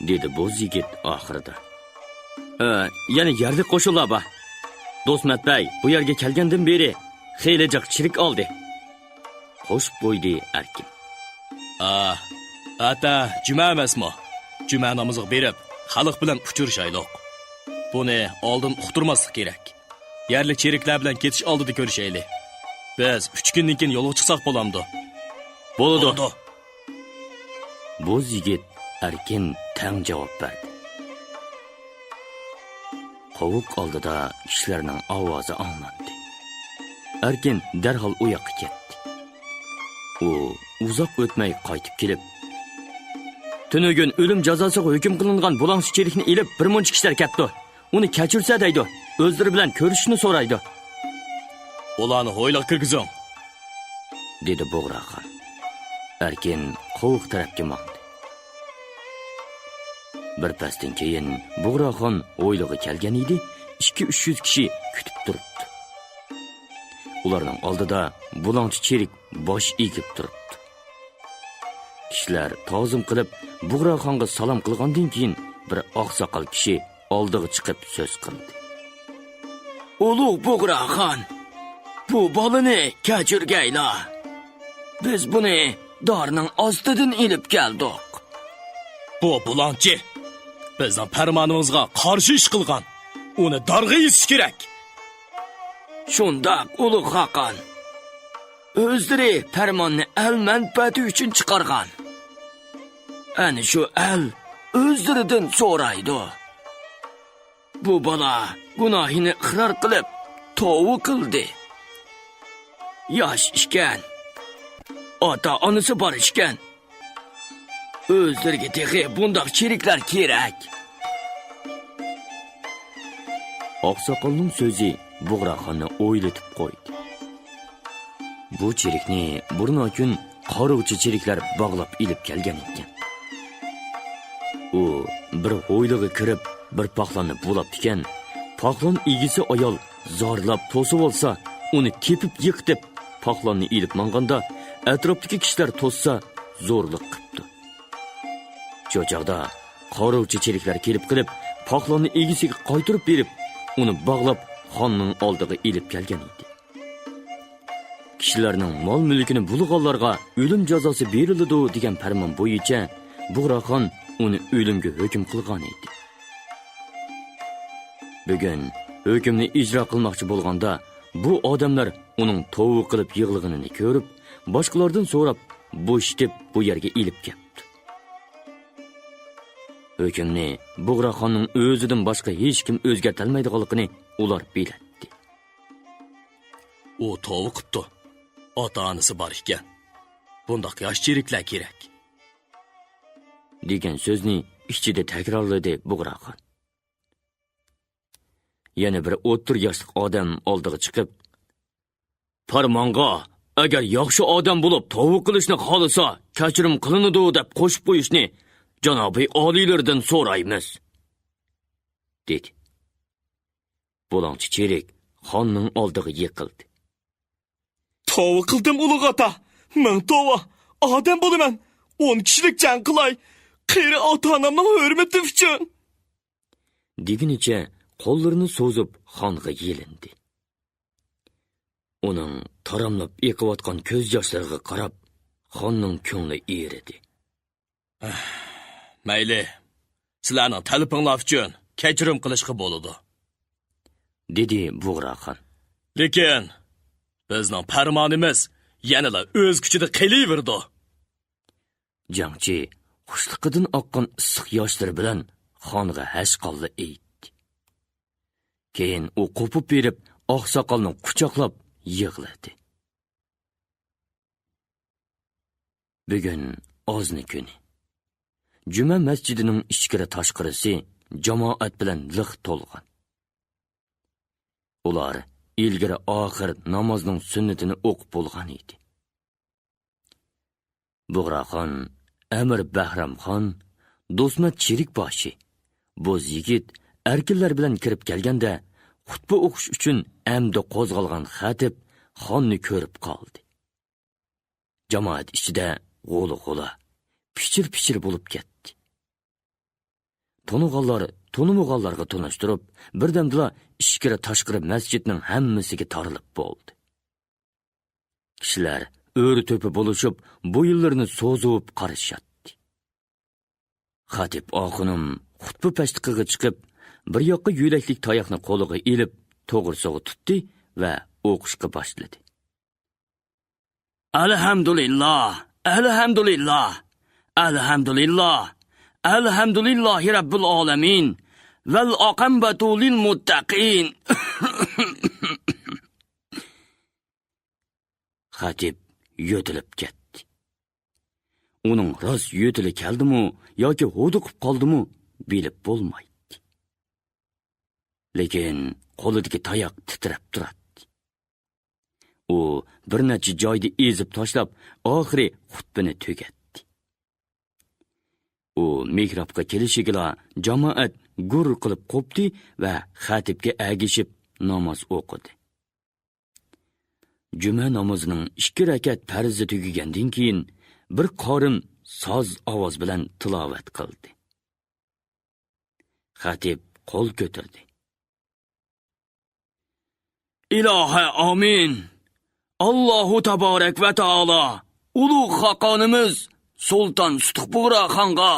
دېدى بوز يىگىت ئاخىرىدا. ئە، يەنە يەرلىك قوشۇنلار بار. دوسمەت بەگ بۇ يەرگە كەلگەندىن بېرى خېلى جىق چېرىك ئالدى. قوشۇپ قويدى ئەركىن. ئا، ئەتە جۈمە ئەمەسمۇ؟ جۈمە نامىزىغا بېرىپ، خەلق بىلەن ئۇچرىشايلۇق. بۇنى ئالدىن ئۇقتۇرماسلىق كېرەك. يەرلىك چېرىكلەر بىلەن كېتىش ئالدىدا كۆرۈشەيلى. بىز ئۈچ كۈندىن كېيىن يولغا چىقساق بولامدۇ؟ بولىدۇ. بولىدۇ. بوز يىگىت ئەركىن تەڭ جاۋاب بەردى. قوۋۇق ئالدىدا كىشىلەرنىڭ ئاۋازى ئاڭلاندى. ئەركىن دەرھال ئۇ ياققا كەتتى. ئۇ ئۇزاق ئۆتمەي قايتىپ كېلىپ، تۈنۈگۈن ئۆلۈم جازاسىغا ھۆكۈم قىلىنغان بۇلاڭچى چېرىكنى ئېلىپ، بىر مۇنچە كىشىلەر كەپتۇ. ئۇنى كەچۈرسە دەيدۇ، ئۆزلىرى بىلەن كۆرۈشۈشنى سورايدۇ. ئۇلارنى ھويلىغا كىرگۈزۈڭ، دېدى بۇغراخان. ئەركىن قوۋۇق تەرەپكە ماڭدى. بىر پەستىن كېيىن بۇغراخان ھويلىغا كەلگەن ئىدى، ئىككى، ئۈچ يۈز كىشى كۈتۈپ تۇرۇپتۇ. ئۇلارنىڭ ئالدىدا بۇلاڭچى چېرىك باش ئېگىپ تۇرۇپتۇ. كىشىلەر تازىم قىلىپ، بۇغراخانغا سالام قىلغاندىن كېيىن، بىر ئاقساقال كىشى ئالدىغا چىقىپ سۆز قىلدى. ئۇلۇغ بۇغراخان، بۇ بالىنى كەچۈرگەيلا. بىز بۇنى دارنىڭ ئاستىدىن ئېلىپ كەلدۇق. بۇ بۇلاڭچى بىزنىڭ پەرمانىمىزغا قارشى ئىش قىلغان. ئۇنى دارغا ئېسىش كېرەك. شۇنداق، ئۇلۇغ خاقان. ئۆزلىرى پەرماننى ئەل مەنپەئەتى ئۈچۈن چىقارغان. ئەنە شۇ ئەل ئۆزلىرىدىن سورايدۇ. بۇ بالا گۇناھىنى ئىقرار قىلىپ، توۋا قىلدى. ياش ئىكەن. ئاتا-ئانىسى بار ئىكەن. ئۆزلىرىگە تېخى بۇنداق چېرىكلەر كېرەك. ئاقساقالنىڭ سۆزى بۇغراخاننى ئويلىتىپ قويدى. بۇ چېرىكنى بۇرۇنقى كۈن قارىغۇچى چېرىكلەر باغلاپ ئېلىپ كەلگەن ئىكەن. ئۇ بىر ھويلىغا كىرىپ، بىر پاقلاننى بۇلاپتىكەن. پاقلان ئىگىسى ئايال زارلاپ توسۇۋالسا، ئۇنى تېپىپ يىقىتىپ، پاقلاننى ئېلىپ ماڭغاندا، ئەتراپتىكى كىشىلەر توسسا، زورلۇق قىپتۇ. شۇ چاغدا قارىغۇچى چېرىكلەر كېلىپ قېلىپ، پاقلاننى ئىگىسىگە قايتۇرۇپ بېرىپ، ئۇنى باغلاپ، خاننىڭ ئالدىغا ئېلىپ كەلگەن ئىدى. كىشىلەرنىڭ مال-مۈلكىنى بۇلىغانلارغا ئۆلۈم جازاسى بېرىلىدۇ دېگەن پەرمان بويىچە بۇغراخان ئۇنى ئۆلۈمگە ھۆكۈم قىلغان ئىدى. بۈگۈن ھۆكۈمنى ئىجرا قىلماقچى بولغاندا، بۇ ئادەملەر ئۇنىڭ توۋا قىلىپ يىغلىغىنىنى كۆرۈپ، باشقىلاردىن سوراپ، بوشىتىپ بۇ يەرگە ئېلىپ كەپتۇ. ھۆكۈمنى بۇغراخاننىڭ ئۆزىدىن باشقا ھېچكىم ئۆزگەرتەلمەيدىغانلىقىنى ئۇلار بىلەتتى. ئۇ توۋا قىپتۇ. ئاتا-ئانىسى بار ئىكەن. بۇنداق ياش چېرىكلەر كېرەك. دېگەن سۆزنى ئىچىدە تەكرارلىدى بۇغراخان. يەنە بىر ئوتتۇرا ياشلىق ئادەم ئالدىغا چىقىپ، پەرمانغا، ئەگەر ياخشى ئادەم بولۇپ توۋا قىلىشنى خالىسا، كەچۈرۈم قىلىنىدۇ دەپ قوشۇپ قويۇشنى جانابىي ئالىيلىرىدىن سورايمىز، دېدى. بۇلاڭچى چېرىك خاننىڭ ئالدىغا يىقىلدى. توۋا قىلدىم، ئۇلۇغ ئاتا. مىڭ توۋا. ئادەم بولىمەن. ئون كىشىلىك جەڭ قىلاي. قېرى ئاتا-ئانامنىڭ ھۆرمىتى ئۈچۈن. دېگىنىچە قوللىرىنى سوزۇپ خانغا يېلىندى. ئۇنىڭ تاراملاپ ئېقىۋاتقان كۆز ياشلىرىغا قاراپ، خاننىڭ كۆڭلى ئېرىدى. مەيلى، سىلەرنىڭ تەلىپىڭلار ئۈچۈن كەچۈرۈم قىلىشقا بولىدۇ، دېدى بۇغراخان. لېكىن بىزنىڭ پەرمانىمىز يەنىلا ئۆز كۈچىدە قېلىۋېرىدۇ. جەڭچى خۇشلۇقىدىن ئاققان ئىسسىق ياشلىرى بىلەن خانغا ھەشقاللا ئېيتتى. كېيىن ئۇ قوپۇپ بېرىپ، ئاقساقالنى قۇچاقلاپ يىغلىدى. بۈگۈن ئازنى كۈنى. جۈمە مەسچىتىنىڭ ئىچكىرى تاشقىرىسى جامائەت بىلەن لىق تولغان. ئۇلار ئىلگىرى ئاخىر نامازنىڭ سۈننىتىنى ئوقۇپ بولغان ئىدى. بۇغراخان، ئەمىر بەھرامخان، دوسمەت چېرىكباشى، بوز يىگىت، ئەركىنلەر بىلەن كىرىپ كەلگەندە، خۇتبە ئوقۇش ئۈچۈن ئەمدى قوزغالغان خەتىپ خاننى كۆرۈپ قالدى. جامائەت ئىچىدە غۇلغۇلا، پىچىر-پىچىر بولۇپ كەتتى. تونۇغانلار تونۇمىغانلارغا تونۇشتۇرۇپ، بىردەمدىلا ئىچكىرى تاشقىرى مەسچىتنىڭ ھەممىسىگە تارىلىپ بولدى. كىشىلەر ئۆرە-تۆپە بولۇشۇپ، بويۇنلىرىنى سوزۇپ قارىشاتتى. خەتىپ ئاخۇنۇم خۇتبە پەشتىقىغا چىقىپ، بىر ياققا يۆلەكلىك تاياقنى قولىغا ئېلىپ، توغرىسىغا تۇتتى ۋە ئوقۇشقا باشلىدى. ئەلھەمدۇلىللا، ئەلھەمدۇلىللا، ئەلھەمدۇلىللا، ئەلھەمدۇلىللاھى رەببىل ئالەمىن، ۋەل ئاقىبەتۇ لىل مۇتتەقىن. خەتىپ يۆتىلىپ كەتتى. ئۇنىڭ راست يۆتىلى كەلدىمۇ ياكى ھودۇقۇپ قالدىمۇ بىلىپ بولمايتتى. لېكىن قولىدىكى تاياق تىترەپ تۇراتتى. ئۇ بىر نەچچە جايدا ئېزىپ تاشلاپ، ئاخىرى خۇتبىنى تۈگەتتى. ئۇ مېھرابقا كېلىشىگىلا جامائەت گۈر قىلىپ قوپتى ۋە خەتىپكە ئەگىشىپ ناماز ئوقۇدى. جۈمە نامىزىنىڭ ئىككى رەكەت پەرزى تۈگىگەندىن كېيىن، بىر قارىم ساز ئاۋاز بىلەن تىلاۋەت قىلدى. خەتىپ قول كۆتۈردى. ئىلاھە ئامىن! ئاللاھۇ تابارەك ۋە تائالا ئۇلۇغ خاقانىمىز سۇلتان سۇتۇق بۇغراخانغا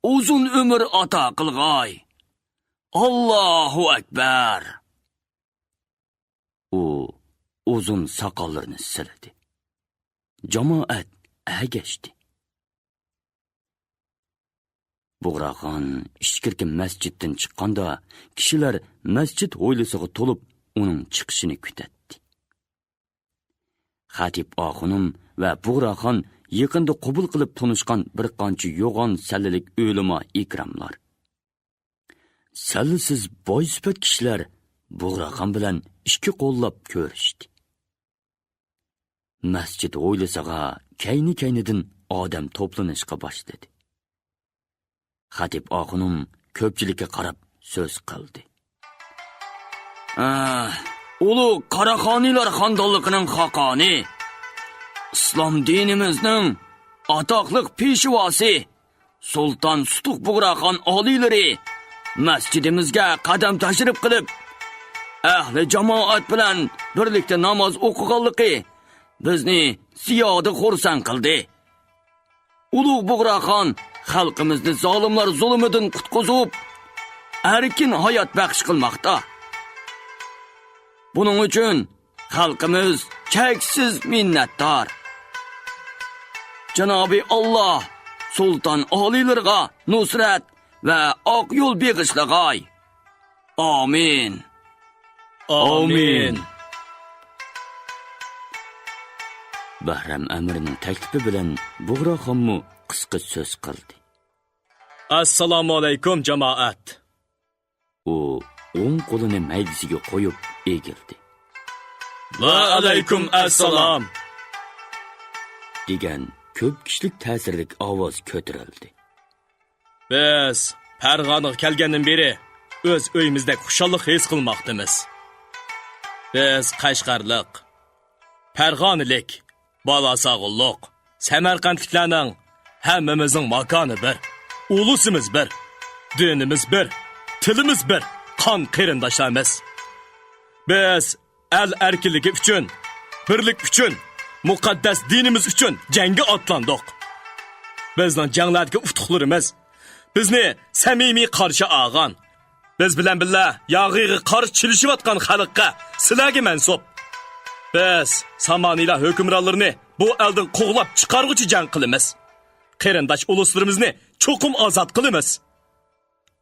ئۇزۇن ئۆمۈر ئاتا قىلغاي! ئاللاھۇ ئەكبەر! ئۇ ئۇزۇن ساقاللىرىنى سىلىدى. جامائەت ئەگەشتى. بۇغراخان ئىچكىرىكى مەسچىتتىن چىققاندا، كىشىلەر مەسچىت ھويلىسىغا تولۇپ، ئۇنىڭ چىقىشىنى كۈتەتتى. خەتىپ ئاخۇنۇم ۋە بۇغراخان يېقىندا قوبۇل قىلىپ تونۇشقان بىر قانچە يوغان سەللىلىك ئۆلىما ئىكراملار. سەللىسىز بايسۈپەت كىشىلەر بۇغراخان بىلەن ئىككى قوللاپ كۆرۈشتى. مەسچىت ھويلىسىغا كەينى-كەينىدىن ئادەم توپلىنىشقا باشلىدى. خەتىپ ئاخۇنۇم كۆپچىلىككە قاراپ سۆز قىلدى. ئە، ئۇلۇغ قاراخانىيلار خاندانلىقىنىڭ خاقانى، ئىسلام دىنىمىزنىڭ ئاتاقلىق پېشۋاسى، سۇلتان سۇتۇق بۇغراخان ئالىيلىرى مەسچىتىمىزگە قەدەم تەشرىپ قىلىپ، ئەھلى جامائەت بىلەن بىرلىكتە ناماز ئوقۇغانلىقى بىزنى زىيادە خۇرسەن قىلدى. ئۇلۇغ بۇغراخان خەلقىمىزنى زالىملار زۇلۇمىدىن قۇتقۇزۇپ، ئەركىن ھايات بەخش قىلماقتا. بۇنىڭ ئۈچۈن خەلقىمىز چەكسىز مىننەتدار. جانابى ئاللا سۇلتان ئالىيلىرىغا نۇسرەت ۋە ئاق يول بېغىشلىغاي. ئامىن. ئامىن. بەھرام ئەمىرنىڭ تەكلىپى بىلەن بۇغراخانمۇ قىسقا سۆز قىلدى. ئەسسالامۇ ئەلەيكۇم، جامائەت. ئۇ ئوڭ قولىنى مەيدىسىگە قويۇپ ئېگىلدى. ۋە ئەلەيكۇم ئەسسالام. دېگەن كۆپ كىشىلىك تەسىرلىك ئاۋاز كۆتۈرۈلدى. بىز پەرغانىغا كەلگەندىن بېرى ئۆز ئۆيىمىزدەك خۇشاللىق ھېس قىلماقتىمىز. بىز قەشقەرلىق، پەرغانىلىك، بالاساغۇنلۇق، سەمەرقەنتلىكلەرنىڭ ھەممىمىزنىڭ ماكانى بىر، ئۇلۇسىمىز بىر، دىنىمىز بىر، تىلىمىز بىر، قان قېرىنداشلارمىز. بىز ئەل ئەركىنلىكى ئۈچۈن، بىرلىك ئۈچۈن، مۇقەددەس دىنىمىز ئۈچۈن جەڭگە ئاتلاندۇق. بىزنىڭ جەڭلەردىكى ئۇتۇقلىرىمىز بىزنى سەمىمىي قارشى ئالغان، بىز بىلەن بىللە ياغىغا قارشى چېلىشىۋاتقان خەلققە، سىلەرگە مەنسۇپ. بىز سامانىيلار ھۆكۈمرانلىرىنى بۇ ئەلدىن قوغلاپ چىقارغۇچە جەڭ قىلىمىز. قېرىنداش ئۇلۇسلىرىمىزنى چوقۇم ئازاد قىلىمىز.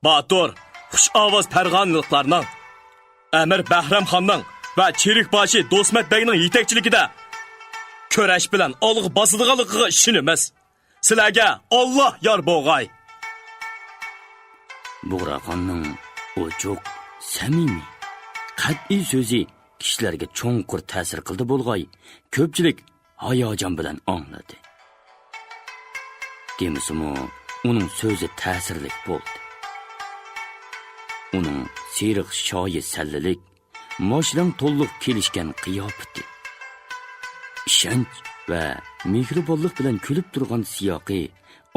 باتۇر، خۇش ئاۋاز پەرغانىلىقلارنىڭ، ئەمىر بەھرامخاننىڭ ۋە چېرىكباشى دوسمەت بەگنىڭ يېتەكچىلىكىدە كۈرەش بىلەن ئالغا باسىدىغانلىقىغا ئىشىنىمىز. سىلەرگە ئاللا يار بولغاي! بۇغراخاننىڭ ئوچۇق، سەمىمىي، قەتئىي سۆزى كىشىلەرگە چوڭقۇر تەسىر قىلدى بولغاي، كۆپچىلىك ھاياجان بىلەن ئاڭلىدى. دېمىسىمۇ، ئۇنىڭ سۆزى تەسىرلىك بولدى. ئۇنىڭ سېرىق شايى سەللىلىك، ماشرەڭ تونلۇق كېلىشكەن قىياپىتى، ئىشەنچ ۋە مېھرىبانلىق بىلەن كۈلۈپ تۇرغان سىياقى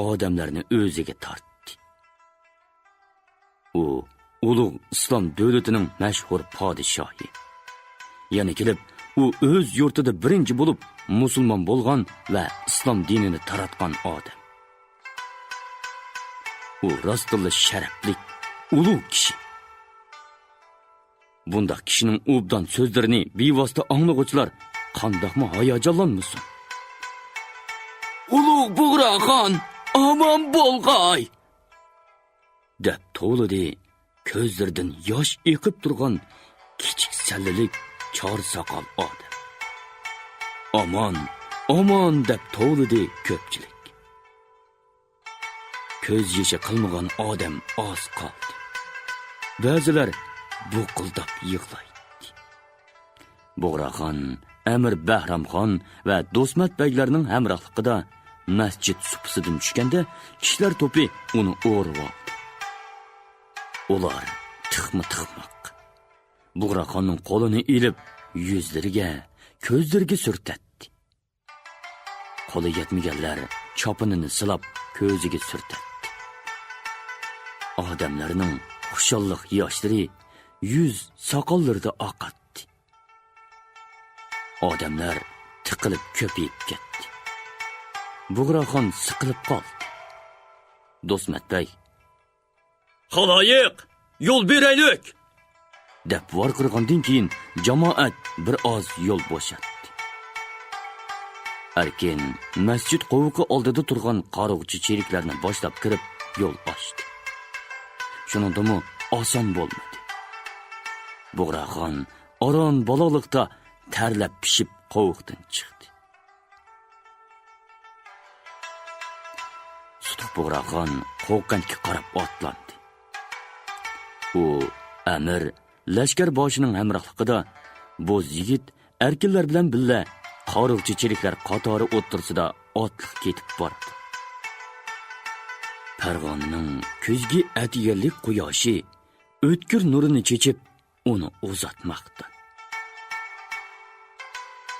ئادەملەرنى ئۆزىگە تارتتى. ئۇ ئۇلۇغ ئىسلام دۆلىتىنىڭ مەشھۇر پادىشاھى. يەنە كېلىپ، ئۇ ئۆز يۇرتىدا بىرىنچى بولۇپ مۇسۇلمان بولغان ۋە ئىسلام دىنىنى تاراتقان ئادەم. ئۇ راستتىنلا شەرەپلىك، ئۇلۇغ كىشى. بۇنداق كىشىنىڭ ئوبدان سۆزلىرىنى بىۋاسىتە ئاڭلىغۇچىلار قانداقمۇ ھاياجانلانمىسۇن؟ ئۇلۇغ بۇغراخان، ئامان بولغاي! دەپ توۋلىدى كۆزلىرىدىن ياش ئېقىپ تۇرغان كىچىك سەللىلىك چار ساقال ئادەم. ئامان، ئامان دەپ توۋلىدى كۆپچىلىك. كۆز يېشى قىلمىغان ئادەم ئاز قالدى. بەزىلەر بۇقۇلداپ يىغلايتتى. بۇغراخان، ئەمىر بەھرامخان ۋە دوسمەت بەگلەرنىڭ ھەمراھلىقىدا مەسچىت سۇپىسىدىن چۈشكەندە، كىشىلەر توپى ئۇنى ئورىۋالدى. ئۇلار تىخمۇ تىخماق بۇغراخاننىڭ قولىنى ئېلىپ، يۈزلىرىگە، كۆزلىرىگە سۈرتەتتى. قولى يەتمىگەنلەر چاپىنىنى سىلاپ كۆزىگە سۈرتەتتى. ئادەملەرنىڭ خۇشاللىق ياشلىرى يۈز ساقاللىرىدا ئاقاتتى. ئادەملەر تىقىلىپ كۆپىيىپ كەتتى. بۇغراخان سىقىلىپ قالدى. دوسمەت بەگ، خالايىق، يول بېرەيلىك! دەپ ۋارقىرىغاندىن كېيىن، جامائەت بىر ئاز يول بوشاتتى. ئەركىن مەسچىت قوۋۇقى ئالدىدا تۇرغان قارىغۇچى چېرىكلەرنى باشلاپ كىرىپ، يول ئاچتى. شۇنىڭدىمۇ ئاسان بولمىدى. بۇغراخان ئاران بالاغلىقتا تەرلەپ پىشىپ قوۋۇقتىن چىقتى. سۇتۇق بۇغراخان قوقەنتكە قاراپ ئاتلاندى. ئۇ ئەمىر لەشكەر باشىنىڭ ھەمراھلىقىدا بوز يىگىت ئەركىنلەر بىلەن بىللە قارۇقچى چېرىكلەر قاتارى ئوتتۇرىسىدا ئاتلىق كېتىپ بارىدۇ. پەرغانىنىڭ كۈزگى ئەتىگەنلىك قۇياشى ئۆتكۈر نۇرىنى چېچىپ، ئۇنى ئۇزاتماقتا.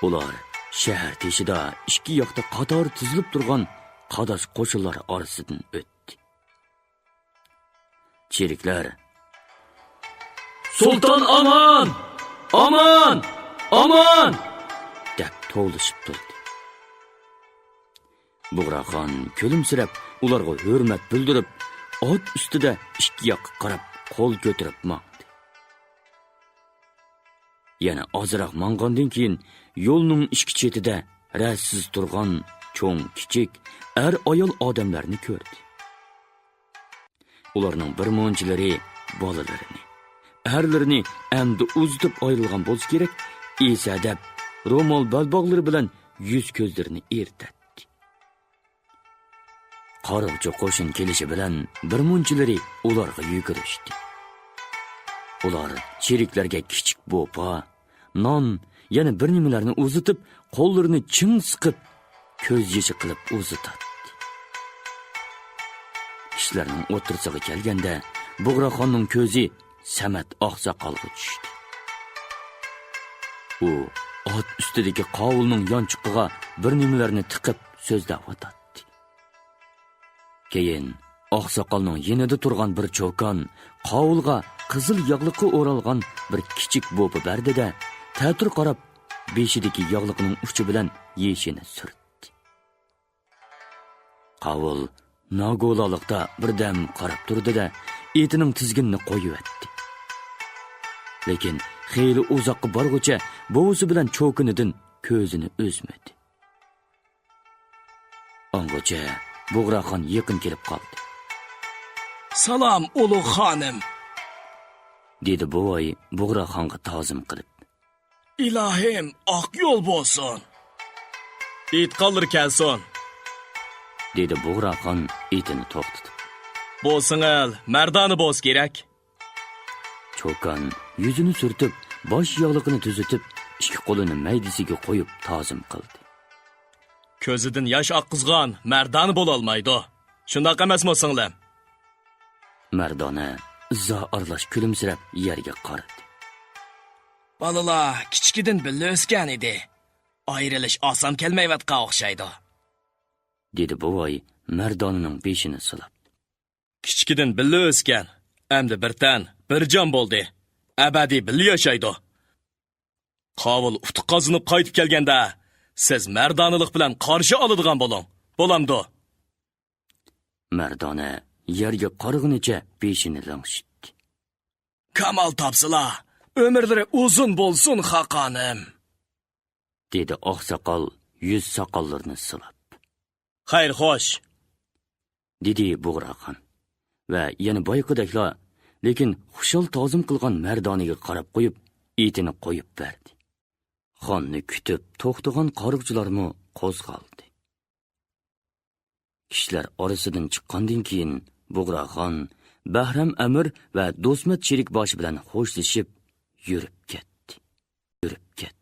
ئۇلار شەھەر تېشىدا ئىككى ياقتا قاتار تىزىلىپ تۇرغان قاداش قوشۇنلار ئارىسىدىن ئۆتتى. چېرىكلەر، «سۇلتان ئامان! ئامان! ئامان!» دەپ توۋلىشىپ تۇردى. بۇغراخان كۈلۈمسىرەپ، ئۇلارغا ھۆرمەت بىلدۈرۈپ، ئات ئۈستىدە ئىككى ياققا قاراپ قول كۆتۈرۈپ ماڭدى. يەنە ئازراق ماڭغاندىن كېيىن، يولنىڭ ئىككى چېتىدە رەتسىز تۇرغان چوڭ-كىچىك، ئەر-ئايال ئادەملەرنى كۆردى. ئۇلارنىڭ بىر مۇنچىلىرى بالىلىرىنى، ئەرلىرىنى ئەمدى ئۇزىتىپ ئايرىلغان بولسا كېرەك، ئېسەدەپ، رومال بەلباغلىرى بىلەن يۈز-كۆزلىرىنى ئېرىتەتتى. قارۇقچى قوشۇن كېلىشى بىلەن بىر مۇنچىلىرى ئۇلارغا يۈگۈرۈشتى. ئۇلار چېرىكلەرگە كىچىك بوپا، نان، يەنە بىر نېمىلەرنى ئۇزىتىپ، قوللىرىنى چىڭ سىقىپ، كۆز يېشى قىلىپ ئۇزىتاتتى. كىشىلەرنىڭ ئوتتۇرىسىغا كەلگەندە، بۇغراخاننىڭ كۆزى سەمەت ئاقساقالغا چۈشتى. ئۇ ئات ئۈستىدىكى قاۋۇلنىڭ يانچۇقىغا بىر نېمىلەرنى تىقىپ سۆزلەۋاتاتتى. كېيىن ئاقساقالنىڭ يېنىدا تۇرغان بىر چوكان قاۋۇلغا قىزىل ياغلىققا ئورالغان بىر كىچىك بوپا بەردى-دە، تەتۈر قاراپ، بېشىدىكى ياغلىقنىڭ ئۇچى بىلەن يېشىنى سۈرتتى. قاۋۇل ناگۇلالىقتا بىردەم قاراپ تۇردى-دە، ئېتىنىڭ تىزگىنىنى قويۇۋەتتى. لېكىن خېلى ئۇزاققا بارغۇچە بوۋىسى بىلەن چوكىنىدىن كۆزىنى ئۈزمىدى. ئاڭغىچە بۇغراخان يېقىن كېلىپ قالدى. «سالام، ئۇلۇغ خانىم!» دېدى بوۋاي بۇغراخانغا تازىم قىلىپ. «ئىلاھىم، ئاق يول بولسۇن!» «ئېيتقانلىرى كەلسۇن!» دېدى بۇغراخان ئېتىنى توختىتىپ. «بولسىڭىز مەردانە بولسا كېرەك.» چوكان يۈزىنى سۈرتۈپ، باش ياغلىقىنى تۈزىتىپ، ئىككى قولىنى مەيدىسىگە قويۇپ تازىم قىلدى. «كۆزىدىن ياش ئاققۇزغان مەردانە بولالمايدۇ. شۇنداق ئەمەسمۇ، سىڭلىم؟» مەردانە ئىززا ئارىلاش كۈلۈمسىرەپ يەرگە قارىدى. «بالىلار كىچىكىدىن بىللە ئۆسكەن ئىدى. ئايرىلىش ئاسان كەلمەيۋاتقان ئوخشايدۇ.» دېدى بوۋاي مەردانىنىڭ بېشىنى سىلاپ. «كىچىكىدىن بىللە ئۆسكەن، ئەمدى بىر تەن، بىر جان بولدى. ئەبەدىي بىللە ياشايدۇ. قاۋۇل ئۇتۇق قازىنىپ قايتىپ كەلگەندە، سىز مەردانىلىق بىلەن قارشى ئالىدىغان بولۇڭ. بولامدۇ؟» مەردانە يەرگە قارىغىنىچە بېشىنى لىڭشىتتى. «كامال تاپسىلا، ئۆمۈرلىرى ئۇزۇن بولسۇن، خاقانىم!» دېدى ئاقساقال يۈز ساقاللىرىنى سىلاپ. «خەير، خوش!» دېدى بۇغراخان ۋە يەنە بايىقىدەكلا، لېكىن خۇشال تازىم قىلغان مەردانىگە قاراپ قويۇپ، ئېتىنى قويۇپ بەردى. خاننى كۈتۈپ توختىغان قارۇقچىلارمۇ قوزغالدى. كىشىلەر ئارىسىدىن چىققاندىن كېيىن، بۇغراخان بەھرەم ئەمىر ۋە دوسمەت چېرىكباشى بىلەن خوشلىشىپ يۈرۈپ كەتتى. يۈرۈپ كەتتى.